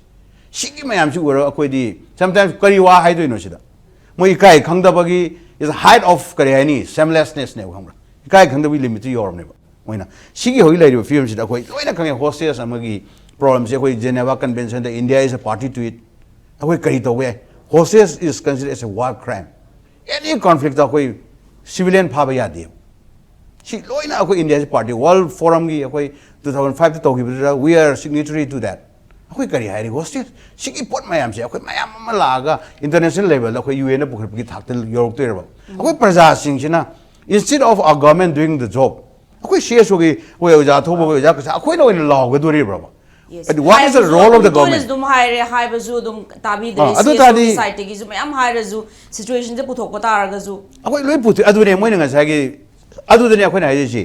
ꯁꯤꯒꯤ ꯃꯌꯥꯝꯁꯤ ꯎꯔꯒ ꯑꯩꯈꯣꯏꯗꯤ sometimes ꯀꯔꯤ ꯋꯥ ꯍꯥꯏꯗꯣꯏꯅꯣ ꯁꯤꯗ? ꯃꯣꯏ ꯏꯀꯥꯏ ꯈꯪꯗꯕꯒꯤ is height of, ꯀꯔꯤ ꯍꯥꯏꯅꯤ, shamelessnessꯅꯦꯕ, ꯈꯪꯕ꯭ꯔꯥ? ꯏꯀꯥꯏ ꯈꯪꯗꯕꯒꯤ limitꯇꯨ ꯌꯧꯔꯕꯅꯦꯕ꯫ ꯃꯣꯏꯅ ꯁꯤꯒꯤ ꯍꯧꯖꯤꯛ ꯂꯩꯔꯤꯕ ꯐꯤꯕꯝꯁꯤꯗ ꯑꯩꯈꯣꯏ ꯂꯣꯏꯅ ꯈꯪꯉꯦ꯫ Hostage ꯑꯃꯒꯤ problemꯁꯦ ꯑꯩꯈꯣꯏ Geneva Conventionꯗ India is a party to it꯫ ꯑꯩꯈꯣꯏ ꯀꯔꯤ ꯇꯧꯕ ꯌꯥꯏ? Hostage is considered as a war crime꯫ Any conflictꯇ ꯑꯩꯈꯣꯏ civilian ꯐꯥꯕ ꯌꯥꯗꯦ꯫ ꯁꯤ ꯂꯣꯏꯅ ꯑꯩꯈꯣꯏ Indiaꯁꯤ party, World Forumꯒꯤ ꯑꯩꯈꯣꯏ two thousand fiveꯇ ꯇꯧꯈꯤꯕꯗꯨꯗ we are signatory to that꯫ ꯑꯩꯈꯣꯏ ꯀꯔꯤ ꯍꯥꯏꯔꯤ? Hostage, ꯁꯤꯒꯤ ꯄꯣꯠ ꯃꯌꯥꯝꯁꯦ ꯑꯩꯈꯣꯏ ꯃꯌꯥꯝ ꯑꯃ ꯂꯥꯛꯑꯒ international levelꯗ ꯑꯩꯈꯣꯏ UNꯅ ꯄꯨꯈꯠꯄꯒꯤ ꯊꯥꯛꯇ ꯌꯧꯔꯛꯇꯣꯏꯔꯕ? ꯑꯩꯈꯣꯏ ꯄ꯭ꯔꯖꯥꯁꯤꯡꯁꯤꯅ instead of our government doing the job, ꯑꯩꯈꯣꯏ CSOꯒꯤ, ꯑꯩꯈꯣꯏ ꯑꯣꯖꯥ ꯊꯣꯛꯄ, ꯑꯩꯈꯣꯏ ꯑꯣꯖꯥ ꯀꯁꯥ, ꯑꯩꯈꯣꯏꯅ ꯑꯣꯏꯅ ꯂꯥꯎꯒꯗꯣꯔꯤꯕ꯭ꯔꯕ? Yes. But what is the ꯍꯥꯏꯕꯁꯨ role of the ꯑꯗꯨꯝ ꯇꯣꯏꯅ government? ꯑꯗꯨꯝ ꯍꯥꯏꯔꯦ, ꯍꯥꯏꯕꯁꯨ ꯑꯗꯨꯝ ꯇꯥꯕꯤꯗ꯭ꯔꯦ꯫ ꯑꯥ, ꯑꯗꯨ CSO ꯇꯥꯔꯗꯤ ꯒꯤ side ꯇꯒꯤꯁꯨ ꯃꯌꯥꯝ ꯍꯥꯏꯔꯁꯨ, situation ꯁꯦ ꯄꯨꯊꯣꯛꯄ ꯇꯥꯔꯒꯁꯨ꯫ ꯑꯩꯈꯣꯏ ꯂꯣꯏ ꯄꯨꯊꯣꯛꯑꯦ꯫ ꯑꯗꯨꯅꯦ ꯃꯣꯏꯅ ꯉꯁꯥꯏꯒꯤ, ꯑꯗꯨꯗꯅꯦ ꯑꯩꯈꯣꯏꯅ ꯍꯥꯏꯔꯤꯁꯤ,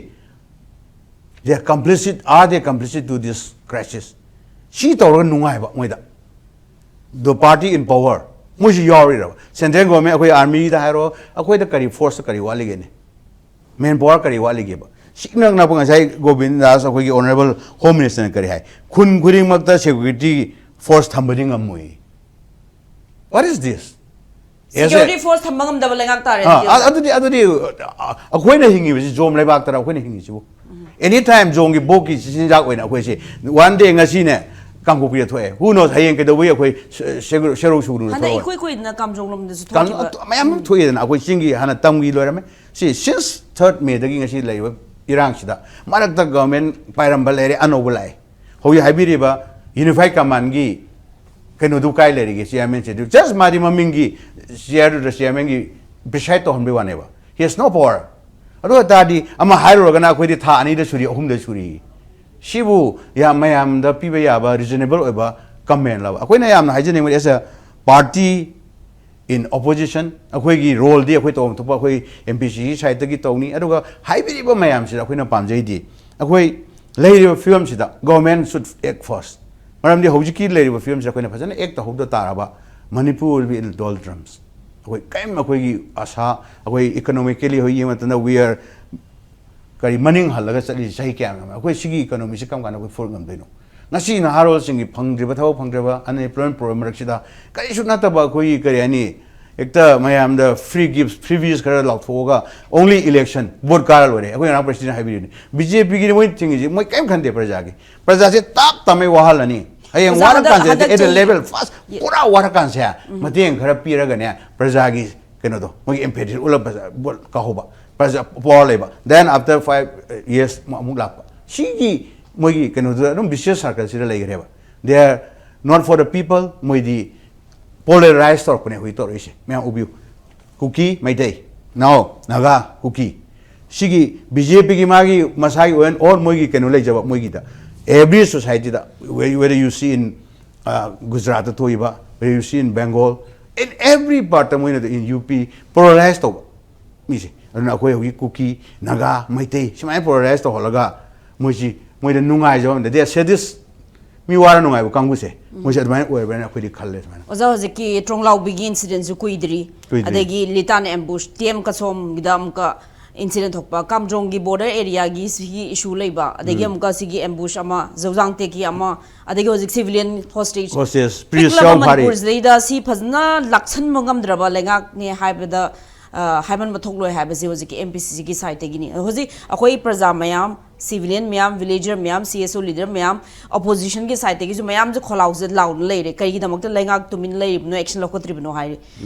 they are complicit, are they complicit to this crisis? ꯁꯤ ꯇꯧꯔꯒ ꯅꯨꯡꯉꯥꯏꯕ ꯃꯣꯏꯗ, the party in power, ꯃꯣꯏꯁꯨ ꯌꯥꯎꯔꯤꯔꯕ? Central government, ꯑꯩꯈꯣꯏ army ꯗ ꯍꯥꯏꯔꯣ, ꯑꯩꯈꯣꯏꯗ ꯀꯔꯤ force ꯀꯔꯤ ꯋꯥꯠꯂꯤꯒꯦꯅꯦ? Man power ꯀꯔꯤ ꯋꯥꯠꯂꯤꯒꯦꯕ? ꯁꯤ ꯏꯅꯛ ꯅꯛꯄ ꯉꯁꯥꯏ ꯒꯣꯕꯤꯟꯗ ꯗꯥꯁ, ꯑꯩꯈꯣꯏꯒꯤ honourable Home Minister ꯅ ꯀꯔꯤ ꯍꯥꯏ? ꯈꯨꯟ ꯈꯨꯗꯤꯡꯃꯛꯇ security force ꯊꯝꯕꯗꯤ ꯉꯝꯃꯣꯏ꯫ What is this? Yes, Security force ꯊꯝꯕ ꯉꯝꯗꯕ ꯂꯩꯉꯥꯛ ꯇꯥꯔꯦ ꯑꯥ, ꯑꯗꯨꯗꯤ꯫ ꯑ-, ꯑꯗꯨꯗꯤ, ꯑꯗꯨꯗꯤ, ꯑ, ꯑꯩꯈꯣꯏꯅ ꯍꯤꯡꯉꯤꯕꯁꯤ ꯖꯣꯝ ꯂꯩꯕꯥꯛꯇꯔ ꯑꯩꯈꯣꯏꯅ ꯍꯤꯡꯉꯤꯁꯤꯕꯨ? Any time ꯖꯣꯝꯒꯤ ꯕꯣꯛꯀꯤ ꯆꯤꯟꯖꯥꯛ ꯑꯣꯏꯅ ꯑꯩꯈꯣꯏꯁꯦ, one day ꯉꯁꯤꯅꯦ ꯀꯥꯡꯄꯣꯛꯄꯤꯗ ꯊꯣꯛꯑꯦ, who knows ꯍꯌꯦꯡ ꯀꯩꯗꯧꯕꯩ ꯑꯩꯈꯣꯏ ꯁꯦ-, ꯁꯦ-, ꯁꯦꯔꯧ ꯁꯨꯒꯅꯨꯗ ꯍꯟꯗꯛ ꯊꯣꯛꯑꯣꯏ꯫ ꯏꯀꯨꯏ ꯀꯨꯏꯗꯅ ꯀꯥꯝꯖꯣꯡ ꯂꯣꯝꯗꯁꯨ ꯀꯥꯡ-, ꯊꯣꯛꯈꯤꯕ꯫ ꯃꯌꯥꯝ ꯑꯃ ꯊꯣꯛꯏꯗꯅ, ꯑꯩꯈꯣꯏ ꯆꯤꯡꯒꯤ ꯍꯥꯟꯅ ꯇꯝꯒꯤ ꯂꯣꯏꯔꯝꯃꯦ꯫ ꯁꯤ since third May ꯗꯒꯤ ꯉꯁꯤ ꯂꯩꯔꯤꯕ ꯏꯔꯥꯡꯁꯤꯗ, ꯃꯔꯛꯇ government ꯄꯥꯏꯔꯝꯕ ꯂꯩꯔꯦ, ꯑꯅꯧꯕ ꯂꯥꯛꯑꯦ꯫ ꯍꯧꯖꯤꯛ ꯍꯥꯏꯕꯤꯔꯤꯕ Unified Command ꯒꯤ ꯀꯩꯅꯣꯗꯨ ꯀꯥꯏ ꯂꯩꯔꯤꯒꯦ? Chairman ꯁꯦ ꯑꯗꯨ just ꯃꯥꯗꯤ ꯃꯃꯤꯡꯒꯤ chair ꯗꯨꯗ chairman ꯒꯤ preside ꯇꯧꯍꯟꯕꯩ ꯋꯥꯅꯦꯕ, he has no power꯫ ꯑꯗꯨ ꯑꯣꯏꯇꯥꯔꯗꯤ ꯑꯃ ꯍꯥꯏꯔꯨꯔꯒꯅ ꯑꯩꯈꯣꯏꯗꯤ ꯊꯥ ꯑꯅꯤꯗ ꯁꯨꯔꯤ, ꯑꯍꯨꯝꯗ ꯁꯨꯔꯤ꯫ ꯁꯤꯕꯨ ꯌꯥꯝ ꯃꯌꯥꯝꯗ ꯄꯤꯕ ꯌꯥꯕ reasonable ꯑꯣꯏꯕ comment ꯂꯕ? ꯑꯩꯈꯣꯏꯅ ꯌꯥꯝꯅ ꯍꯥꯏꯖꯅꯤꯡꯕꯗꯤ, as a party in opposition, ꯑꯩꯈꯣꯏꯒꯤ role ꯗꯤ ꯑꯩꯈꯣꯏ ꯇꯧꯐꯝ ꯊꯣꯛꯄ ꯑꯩꯈꯣꯏ MPC ꯒꯤ side ꯇꯒꯤ ꯇꯧꯅꯤ꯫ ꯑꯗꯨꯒ ꯍꯥꯏꯕꯤꯔꯤꯕ ꯃꯌꯥꯝꯁꯤꯗ ꯑꯩꯈꯣꯏꯅ ꯄꯥꯝꯖꯩꯗꯤ, ꯑꯩꯈꯣꯏ ꯂꯩꯔꯤꯕ ꯐꯤꯕꯝꯁꯤꯗ government should act first꯫ ꯃꯔꯝꯗꯤ ꯍꯧꯖꯤꯛꯀꯤ ꯂꯩꯔꯤꯕ ꯐꯤꯕꯝꯁꯤꯗ ꯑꯩꯈꯣꯏꯅ ꯐꯖꯅ act ꯇꯧꯍꯧꯗ ꯇꯥꯔꯕ, Manipur will be in doldrums꯫ ꯑꯩꯈꯣꯏ ꯀꯔꯤꯝ, ꯑꯩꯈꯣꯏꯒꯤ ꯑꯁꯥ, ꯑꯩꯈꯣꯏ economically ꯍꯧꯖꯤꯛ ꯌꯦꯡꯕ ꯃꯇꯝꯗ we are ꯀꯔꯤ ꯃꯅꯤꯡ ꯍꯜꯂꯒ ꯆꯠꯂꯤꯁꯤ ꯆꯍꯤ ꯀꯌꯥ ꯉꯝꯃꯦ? ꯑꯩꯈꯣꯏ ꯁꯤꯒꯤ economy ꯁꯤ ꯀꯔꯝ ꯀꯥꯟꯗ ꯑꯩꯈꯣꯏ ꯐꯨꯔꯛ ꯉꯝꯗꯣꯏꯅꯣ? ꯉꯁꯤ ꯅꯍꯥꯔꯣꯜꯁꯤꯡꯒꯤ ꯐꯪꯗ꯭ꯔꯤꯕ ꯊꯕꯛ ꯐꯪꯗ꯭ꯔꯤꯕ, unemployment problem ꯃꯔꯛꯁꯤꯗ ꯀꯔꯤꯁꯨ ꯅꯠꯇꯕ ꯑꯩꯈꯣꯏꯒꯤ ꯀꯔꯤ ꯍꯥꯏꯅꯤ, ꯍꯦꯛꯇ ꯃꯌꯥꯝꯗ free gifts, freebies ꯈꯔ ꯂꯥꯎꯊꯣꯛꯑꯒ only election, vote ꯀꯥꯔ ꯂꯣꯏꯔꯦ꯫ ꯑꯩꯈꯣꯏ ꯉꯔꯥꯡ president ꯍꯥꯏꯕꯤꯔꯤꯅꯤ, BJP ꯒꯤꯗꯤ ꯃꯣꯏ ꯊꯤꯡꯉꯤꯁꯤ ꯃꯣꯏ ꯀꯔꯤꯝ ꯈꯟꯗꯦ ꯄ꯭ꯔꯖꯥꯒꯤ꯫ ꯄ꯭ꯔꯖꯥꯁꯦ ꯇꯥꯞ ꯇꯥꯃꯩ ꯋꯥꯍꯜꯂꯅꯤ꯫ ꯍꯌꯦꯡ ꯑꯣꯖꯥ, ꯍꯟꯗꯛ, ꯋꯥꯔꯀꯥꯟꯁꯤꯗ, ꯍꯟꯗꯛ at the ꯆꯍꯤ level first, ꯄꯨꯔꯥ ꯋꯥꯔꯀꯥꯟꯁꯦ ꯃꯇꯦꯡ ꯈꯔ ꯄꯤꯔꯒꯅꯦ, ꯄ꯭ꯔꯖꯥꯒꯤ ꯀꯩꯅꯣꯗꯣ, ꯃꯣꯏꯒꯤ empathy ꯎꯠꯂꯒ ꯄ꯭ꯔꯖꯥ vote ꯀꯥꯍꯧꯕ, ꯄ꯭ꯔꯖꯥ power ꯂꯩꯕ꯫ Then after five years ꯑꯃꯨꯛ ꯂꯥꯛꯄ꯫ ꯁꯤꯒꯤ ꯃꯣꯏꯒꯤ ꯀꯩꯅꯣꯗꯨꯗ ꯑꯗꯨꯝ vicious circle ꯁꯤꯗ ꯂꯩꯈ꯭ꯔꯦꯕ꯫ They are not for the people, ꯃꯣꯏꯗꯤ polarize ꯇꯧꯔꯛꯄꯅꯦ ꯍꯧꯖꯤꯛ ꯇꯧꯔꯛꯏꯁꯦ꯫ ꯃꯌꯥꯝ ꯎꯕꯤꯌꯨ, ꯀꯨꯀꯤ, ꯃꯩꯇꯩ, ꯅꯥꯎ, ꯅꯥꯒꯥ, ꯀꯨꯀꯤ꯫ ꯁꯤꯒꯤ BJP ꯒꯤ ꯃꯥꯒꯤ ꯃꯁꯥꯒꯤ ꯑꯣꯏꯅ or ꯃꯣꯏꯒꯤ ꯀꯩꯅꯣ ꯂꯩꯖꯕ, ꯃꯣꯏꯒꯤꯗ Every society the, whether you see in Gujarat ꯇ ꯊꯣꯛꯏꯕ, whether you see in Bengal, in every part ꯇ ꯃꯣꯏꯅ in U P polarize ꯇꯧꯕ ꯃꯤꯁꯦ꯫ ꯑꯗꯨꯅ ꯑꯩꯈꯣꯏ ꯍꯧꯖꯤꯛ ꯀꯨꯀꯤ, ꯅꯥꯒꯥ, ꯃꯩꯇꯩ ꯁꯨꯃꯥꯏꯅ polarize ꯇꯧꯍꯜꯂꯒ ꯃꯣꯏꯁꯤ, ꯃꯣꯏꯗ ꯅꯨꯡꯉꯥꯏꯖꯕ ꯑꯃꯗ, they are sadist, me war ꯅꯨꯡꯉꯥꯏꯕ ꯀꯥꯡꯕꯨꯁꯦ, ꯃꯣꯏꯁꯦ ꯑꯗꯨꯃꯥꯏꯅ ꯑꯣꯏꯕ꯭ꯔꯅ ꯑꯩꯈꯣꯏꯗꯤ ꯈꯜꯂꯦ꯫ ꯁꯨꯃꯥꯏꯅ ꯑꯣꯖꯥ, ꯍꯧꯖꯤꯛꯀꯤ ꯇ꯭ꯔꯣꯡꯂꯥꯎꯕꯤꯒꯤ incident ꯁꯨ ꯀꯨꯏꯗ꯭ꯔꯤ꯫ ꯀꯨꯏꯗ꯭ꯔꯤ꯫ ꯑꯗꯒꯤ ꯂꯤꯇꯥꯟ ambush, ꯇꯤ ꯑꯦꯝ ꯀꯁꯣꯝꯒꯤꯗ ꯑꯃꯨꯛꯀ incident ꯊꯣꯛꯄ, ꯀꯥꯝꯖꯣꯡꯒꯤ border area ꯒꯤ ꯁꯤꯒꯤ issue ꯂꯩꯕ, ꯑꯗꯒꯤ ꯑꯃꯨꯛꯀ ꯁꯤꯒꯤ ambush ꯑꯃ, ꯖꯧꯖꯥꯡ ꯇꯦꯛꯀꯤ ꯑꯃ, ꯑꯗꯒꯤ ꯍꯧꯖꯤꯛ civilian hostage, hostage, priest ꯄꯤꯛꯂꯕ ꯌꯥꯎ ꯐꯥꯔꯤ꯫ ꯃꯅꯤꯄꯨꯔꯁꯤꯗꯩꯗ ꯁꯤ ꯐꯖꯅ ꯂꯥꯛꯁꯟꯕ ꯉꯝꯗ꯭ꯔꯕ ꯂꯩꯉꯥꯛꯅꯦ ꯍꯥꯏꯕꯗ, ꯑ, ꯍꯥꯏꯃꯟꯕ ꯊꯣꯛꯂꯣꯏ ꯍꯥꯏꯕꯁꯦ ꯍꯧꯖꯤꯛꯀꯤ M P C C ꯒꯤ side ꯇꯒꯤꯅꯤ꯫ ꯍꯧꯖꯤꯛ ꯑꯩꯈꯣꯏ ꯄ꯭ꯔꯖꯥ ꯃꯌꯥꯝ, civilian ꯃꯌꯥꯝ, villager ꯃꯌꯥꯝ, C S O leader ꯃꯌꯥꯝ, opposition ꯒꯤ side ꯇꯒꯤꯁꯨ ꯃꯌꯥꯝꯁꯦ ꯈꯣꯜꯂꯥꯎꯁꯦ ꯂꯥꯎꯅ ꯂꯩꯔꯦ꯫ ꯀꯔꯤꯒꯤꯗꯃꯛꯇ ꯂꯩꯉꯥꯛ ꯇꯨꯃꯤꯟ ꯂꯩꯔꯤꯕꯅꯣ, action ꯂꯧꯈꯠꯇ꯭ꯔꯤꯕꯅꯣ ꯍꯥꯏꯔꯤ꯫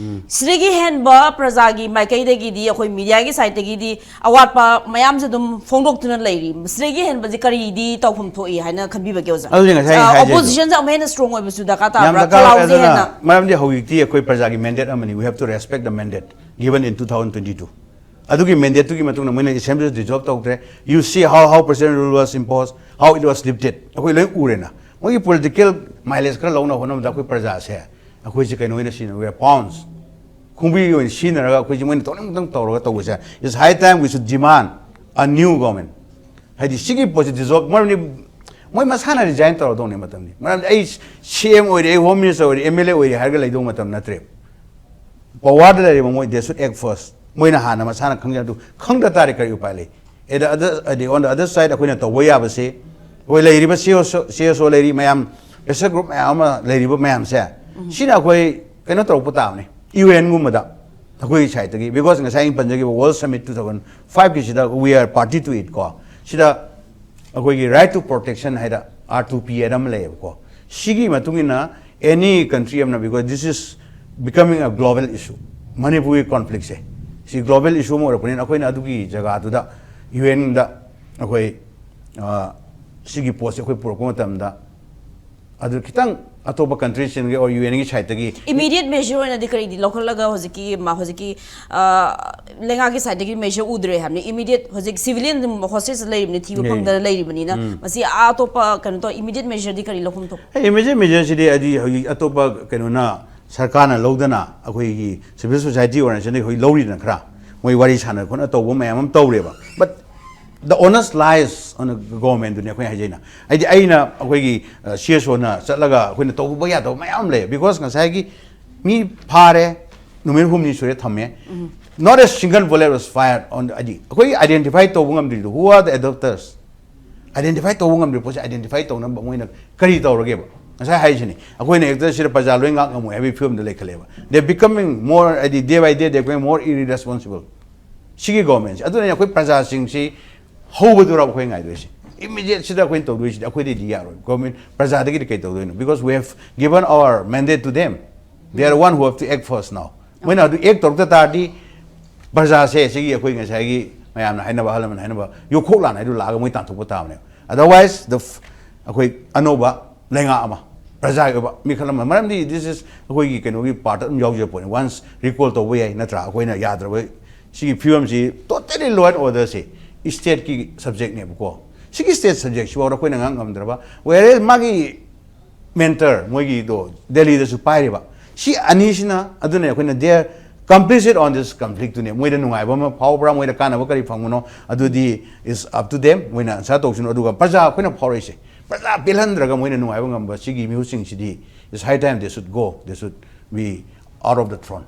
ꯁꯤꯗꯒꯤ ꯍꯦꯟꯕ ꯄ꯭ꯔꯖꯥꯒꯤ ꯃꯥꯏꯀꯩꯗꯒꯤꯗꯤ, ꯑꯩꯈꯣꯏ media ꯒꯤ side ꯇꯒꯤꯗꯤ ꯑꯋꯥꯠꯄ ꯃꯌꯥꯝꯁꯦ ꯑꯗꯨꯝ ꯐꯣꯡꯗꯣꯛꯇꯨꯅ ꯂꯩꯔꯤ꯫ ꯁꯤꯗꯒꯤ ꯍꯦꯟꯕꯁꯦ ꯀꯔꯤꯗꯤ ꯇꯧꯐꯝ ꯊꯣꯛꯏ ꯍꯥꯏꯅ ꯈꯟꯕꯤꯕꯒꯦ, ꯑꯣꯖꯥ? ꯑꯗꯨꯅꯦ ꯉꯁꯥꯏ ꯑ, ꯍꯥꯏꯖꯩꯗꯣ꯫ Opposition ꯁꯦ ꯑꯃꯨꯛ ꯍꯦꯟꯅ strong ꯑꯣꯏꯕꯁꯨ ꯗꯔꯀꯥꯔ ꯌꯥꯝ ꯇꯥꯕ꯭ꯔꯥ? ꯗꯔꯀꯥꯔ ꯑꯣꯏ꯫ ꯈꯣꯜꯂꯥꯎꯁꯦ ꯑꯗꯨꯅ ꯍꯦꯟꯅ ꯃꯔꯝꯗꯤ ꯍꯧꯖꯤꯛꯇꯤ ꯑꯩꯈꯣꯏ ꯄ꯭ꯔꯖꯥꯒꯤ mandate ꯑꯃꯅꯤ, we have to respect the mandate given in two thousand twenty-two꯫ ꯑꯗꯨꯒꯤ mandate ꯇꯨꯒꯤ ꯃꯇꯨꯡꯗ ꯃꯣꯏꯅ assembly dissolve ꯇꯧꯗ꯭ꯔꯦ꯫ You see how, how president rule was imposed, how it was lifted꯫ ꯑꯩꯈꯣꯏ ꯂꯣꯏ ꯎꯔꯦꯅ꯫ ꯃꯣꯏꯒꯤ political mileage ꯈꯔ ꯂꯧꯅꯕ ꯍꯣꯠꯅꯕꯗ ꯑꯩꯈꯣꯏ ꯄ꯭ꯔꯖꯥꯁꯦ, ꯑꯩꯈꯣꯏꯁꯦ ꯀꯩꯅꯣ ꯑꯣꯏꯅ ꯁꯤꯖꯤꯟꯅꯕ, pawns, ꯈꯣꯡꯕꯤ ꯑꯣꯏꯅ ꯁꯤꯖꯤꯟꯅꯔꯒ ꯑꯩꯈꯣꯏꯁꯦ ꯃꯣꯏꯅ ꯇꯧꯅꯤꯡ ꯇꯧꯅꯤꯡ ꯇꯧꯔꯒ ꯇꯧꯕꯁꯦ, it's high time we should demand a new government꯫ ꯍꯥꯏꯗꯤ ꯁꯤꯒꯤ ꯄꯣꯠꯁꯦ dissolve, ꯃꯔꯝꯗꯤ ꯃꯣꯏ ꯃꯁꯥꯅ resign ꯇꯧꯔꯗꯧꯅꯦ ꯃꯇꯝꯅꯤ꯫ ꯃꯔꯝꯗꯤ ꯑꯩ C M ꯑꯣꯏꯔꯦ, ꯑꯩ home minister ꯑꯣꯏꯔꯦ, M L A ꯑꯣꯏꯔꯦ ꯍꯥꯏꯔꯒ ꯂꯩꯗꯧ ꯃꯇꯝ ꯅꯠꯇ꯭ꯔꯦ꯫ Power ꯗ ꯂꯩꯔꯤꯕ ꯃꯣꯏ, they should act first꯫ ꯃꯣꯏꯅ ꯍꯥꯟꯅ ꯃꯁꯥꯅ ꯈꯪꯖ-, ꯑꯗꯨ ꯈꯪꯗ ꯇꯥꯔꯦ ꯀꯔꯤ ꯎꯄꯥꯏ ꯂꯩ? At the other, the, on the other side, ꯑꯩꯈꯣꯏꯅ ꯇꯧꯕ ꯌꯥꯕꯁꯤ, ꯑꯩꯈꯣꯏ ꯂꯩꯔꯤꯕ C S O, C S O ꯂꯩꯔꯤ ꯃꯌꯥꯝ, pressure group ꯃꯌꯥꯝ ꯑꯃ ꯂꯩꯔꯤꯕ ꯃꯌꯥꯝꯁꯦ, ꯁꯤꯅ ꯑꯩꯈꯣꯏ ꯀꯩꯅꯣ ꯇꯧꯔꯛꯄ ꯇꯥꯕꯅꯤ, U N ꯒꯨꯝꯕꯗ ꯑꯩꯈꯣꯏꯒꯤ side ꯇꯒꯤ, because ꯉꯁꯥꯏ ꯑꯩꯅ ꯄꯟꯖꯈꯤꯕ World Summit two thousand five ꯀꯤꯁꯤꯗ we are party to it ꯀꯣ, ꯁꯤꯗ ꯑꯩꯈꯣꯏꯒꯤ right to protection ꯍꯥꯏꯗ, R two P ꯍꯥꯏꯗ ꯑꯃ ꯂꯩꯌꯦꯕꯀꯣ꯫ ꯁꯤꯒꯤ ꯃꯇꯨꯡ ꯏꯟꯅ any country ꯑꯃꯅ, because this is becoming a global issue, ꯃꯅꯤꯄꯨꯔꯒꯤ conflict ꯁꯦ, ꯁꯤ global issue ꯑꯃ ꯑꯣꯏꯔꯛꯄꯅꯤꯅ ꯑꯩꯈꯣꯏꯅ ꯑꯗꯨꯒꯤ ꯖꯒꯥꯗꯨꯗ U N ꯗ ꯑꯩꯈꯣꯏ, ꯑ, ꯁꯤꯒꯤ ꯄꯣꯠꯁꯦ ꯑꯩꯈꯣꯏ ꯄꯨꯔꯛꯄ ꯃꯇꯝꯗ ꯑꯗꯨ ꯈꯤꯇꯪ ꯑꯇꯣꯞꯄ ꯀꯟꯇ꯭ꯔꯤꯁꯤꯡꯒꯤ ꯑꯣꯔ ꯌꯨ ꯑꯦꯟꯒꯤ ꯁꯥꯏꯠꯇꯒꯤ ꯏꯃꯤꯗꯤꯌꯦꯠ ꯃꯦꯖꯔ ꯑꯣꯏꯅꯗꯤ ꯀꯔꯤꯗꯤ ꯂꯧꯈꯠꯂꯒ ꯍꯧꯖꯤꯛꯀꯤ ꯃꯥ ꯍꯧꯖꯤꯛꯀꯤ ꯑ, ꯂꯩꯉꯥꯛꯀꯤ ꯁꯥꯏꯠꯇꯒꯤ ꯃꯦꯖꯔ ꯎꯗ꯭ꯔꯦ ꯍꯥꯏꯕꯅꯤ? ꯏꯃꯤꯗꯤꯌꯦꯠ ꯍꯧꯖꯤꯛ ꯁꯤꯚꯤꯂꯤꯌꯟ ꯍꯣꯁꯇꯦꯖ ꯂꯩꯔꯤꯕꯅꯤ, ꯊꯤꯕ ꯂꯩ꯫ ꯐꯪꯗꯅ ꯂꯩꯔꯤꯕꯅꯤꯅ ꯃꯁꯤ ꯑꯇꯣꯞꯄ ꯀꯩꯅꯣ ꯇꯧ, ꯏꯃꯤꯗꯤꯌꯦꯠ ꯃꯦꯖꯔꯗꯤ ꯀꯔꯤ ꯂꯧꯐꯝ ꯊꯣꯛ? ꯏꯃꯤꯗꯤꯌꯦꯠ ꯃꯦꯖꯔꯁꯤꯗꯤ ꯍꯥꯏꯗꯤ ꯍꯧꯖꯤꯛ ꯑꯇꯣꯞꯄ ꯀꯩꯅꯣꯅ ꯁꯔꯀꯥꯔꯅ ꯂꯧꯗꯅ ꯑꯩꯈꯣꯏꯒꯤ ꯁꯤꯚꯤꯜ ꯁꯣꯁꯥꯏꯇꯤ ꯑꯣꯔꯒꯅꯥꯏꯖꯦꯁꯟꯗꯒꯤ ꯍꯧꯖꯤꯛ ꯂꯧꯔꯤꯗꯅ ꯈꯔ ꯃꯣꯏ ꯋꯥꯔꯤ ꯁꯥꯟꯅ ꯈꯣꯠꯅ ꯇꯧꯕ ꯃꯌꯥꯝ ꯑꯃ ꯇꯧꯔꯦꯕ꯫ But the onus lies on the government ꯗꯨꯅꯤ ꯑꯩꯈꯣꯏꯅ ꯍꯥꯏꯖꯩꯅ꯫ ꯍꯥꯏꯗꯤ ꯑꯩꯅ ꯑꯩꯈꯣꯏꯒꯤ ꯁꯤ ꯑꯦꯁ ꯑꯣꯅ ꯆꯠꯂꯒ ꯑꯩꯈꯣꯏꯅ ꯇꯧꯕ ꯌꯥꯗꯕ ꯃꯌꯥꯝ ꯑꯃ ꯂꯩ꯫ Because ꯉꯁꯥꯏꯒꯤ ꯃꯤ ꯐꯥꯔꯦ, ꯅꯨꯃꯤꯠ ꯍꯨꯝꯅꯤ ꯁꯨꯔꯦ ꯊꯝꯃꯦ, not a single bullet was fired on, ꯍꯥꯏꯗꯤ ꯑꯩꯈꯣꯏ identify ꯇꯧꯕ ꯉꯝꯗ꯭ꯔꯤꯗꯣ, who are the abductors? Identify ꯇꯧꯕ ꯉꯝꯗ꯭ꯔꯤꯕ ꯄꯣꯠꯁꯦ identify ꯇꯧꯅꯕ ꯃꯣꯏꯅ ꯀꯔꯤ ꯇꯧꯔꯒꯦꯕ? ꯉꯁꯥꯏ ꯍꯥꯏꯁꯤꯅꯤ, ꯑꯩꯈꯣꯏꯅ ꯍꯦꯛꯇ ꯁꯤꯗ ꯄ꯭ꯔꯖꯥ ꯂꯣꯏ ꯉꯥꯛ ꯉꯝꯃꯣꯏ ꯍꯥꯏꯕꯒꯤ ꯐꯤꯕꯝꯗ ꯂꯩꯈꯠꯂꯦꯕ꯫ They are becoming more, ꯍꯥꯏꯗꯤ day by day they are becoming more irresponsible꯫ ꯁꯤꯒꯤ ꯒꯣꯔꯃꯦꯟꯁꯦ ꯑꯗꯨꯅꯅꯦ ꯑꯩꯈꯣꯏ ꯄ꯭ꯔꯖꯥꯁꯤꯡꯁꯤ ꯍꯧꯕꯗꯨꯔ ꯑꯩꯈꯣꯏ ꯉꯥꯏꯗꯣꯏꯁꯦ꯫ ꯏꯃꯤꯗꯤꯌꯦꯠꯁꯤꯗ ꯑꯩꯈꯣꯏꯅ ꯇꯧꯗꯣꯏꯁꯤꯗꯤ ꯑꯩꯈꯣꯏꯗꯗꯤ ꯌꯥꯔꯣꯏ꯫ ꯒꯣꯔꯃꯦꯟ ꯄ꯭ꯔꯖꯥꯗꯒꯤꯗꯤ ꯀꯩ ꯇꯧꯗꯣꯏꯅꯣ? Because we have given our mandate to them, they are one who have to act first now꯫ ꯃꯣꯏꯅ ꯑꯗꯨ ꯑꯦꯛ ꯇꯧꯔꯛꯇ ꯇꯥꯔꯗꯤ ꯄ꯭ꯔꯖꯥꯁꯦ ꯁꯤꯒꯤ ꯑꯩꯈꯣꯏ ꯉꯁꯥꯏꯒꯤ ꯃꯌꯥꯝꯅ ꯍꯥꯏꯅꯕ, ꯑꯍꯜ ꯂꯃꯟ ꯍꯥꯏꯅꯕ ꯌꯣꯛꯈꯣꯛ ꯂꯥꯟ ꯍꯥꯏꯗꯨ ꯂꯥꯛꯑꯒ ꯃꯣꯏ ꯇꯥꯟꯊꯣꯛꯄ ꯇꯥꯕꯅꯦꯕ꯫ Otherwise the ꯑꯩꯈꯣꯏ ꯑꯅꯧꯕ ꯂꯩꯉꯥꯛ ꯑꯃ, ꯄ꯭ꯔꯖꯥꯒꯤ ꯑꯣꯏꯕ ꯃꯤꯈꯜ ꯑꯃ, ꯃꯔꯝꯗꯤ this is ꯑꯩꯈꯣꯏꯒꯤ ꯀꯩꯅꯣꯒꯤ ꯄꯥꯔꯠ ꯑꯗꯨꯝ ꯌꯥꯎꯖꯕ ꯄꯣꯠꯅꯤ꯫ Once recall ꯇꯧꯕ ꯌꯥꯏ ꯅꯠꯇ꯭ꯔꯥ? ꯑꯩꯈꯣꯏꯅ ꯌꯥꯗ꯭ꯔꯕ ꯁꯤꯒꯤ ꯐꯤꯕꯝꯁꯤ totally law and order say state ꯀꯤ subject ꯅꯦꯕꯀꯣ꯫ ꯁꯤꯒꯤ state subject ꯁꯤꯐꯥꯎꯗ ꯑꯩꯈꯣꯏꯅ ꯉꯥꯡ ꯉꯝꯗ꯭ꯔꯕ, whereas ꯃꯥꯒꯤ mentor ꯃꯣꯏꯒꯤꯗꯣ ꯗꯦꯜꯂꯤꯗꯁꯨ ꯄꯥꯏꯔꯤꯕ꯫ ꯁꯤ ꯑꯅꯤꯁꯤꯅ ꯑꯗꯨꯅ ꯑꯩꯈꯣꯏꯅ they are complicit on this conflict ꯇꯨꯅꯦ꯫ ꯃꯣꯏꯗ ꯅꯨꯡꯉꯥꯏꯕ ꯑꯃ ꯐꯥꯎꯕ꯭ꯔꯥ, ꯃꯣꯏꯗ ꯀꯥꯟꯅꯕ ꯀꯔꯤ ꯐꯪꯕꯅꯣ, ꯑꯗꯨꯗꯤ is up to them꯫ ꯃꯣꯏꯅ ꯑꯟꯁꯔ ꯇꯧꯁꯅꯨ꯫ ꯑꯗꯨꯒ ꯄ꯭ꯔꯖꯥ ꯑꯩꯈꯣꯏꯅ ꯐꯥꯎꯔꯛꯏꯁꯦ, ꯄ꯭ꯔꯖꯥ ꯄꯦꯜꯍꯟꯗ꯭ꯔꯒ ꯃꯣꯏꯅ ꯅꯨꯡꯉꯥꯏꯕ ꯉꯝꯕ ꯁꯤꯒꯤ ꯃꯤꯍꯨꯠꯁꯤꯡꯁꯤꯗꯤ is high time they should go, they should be out of the throne꯫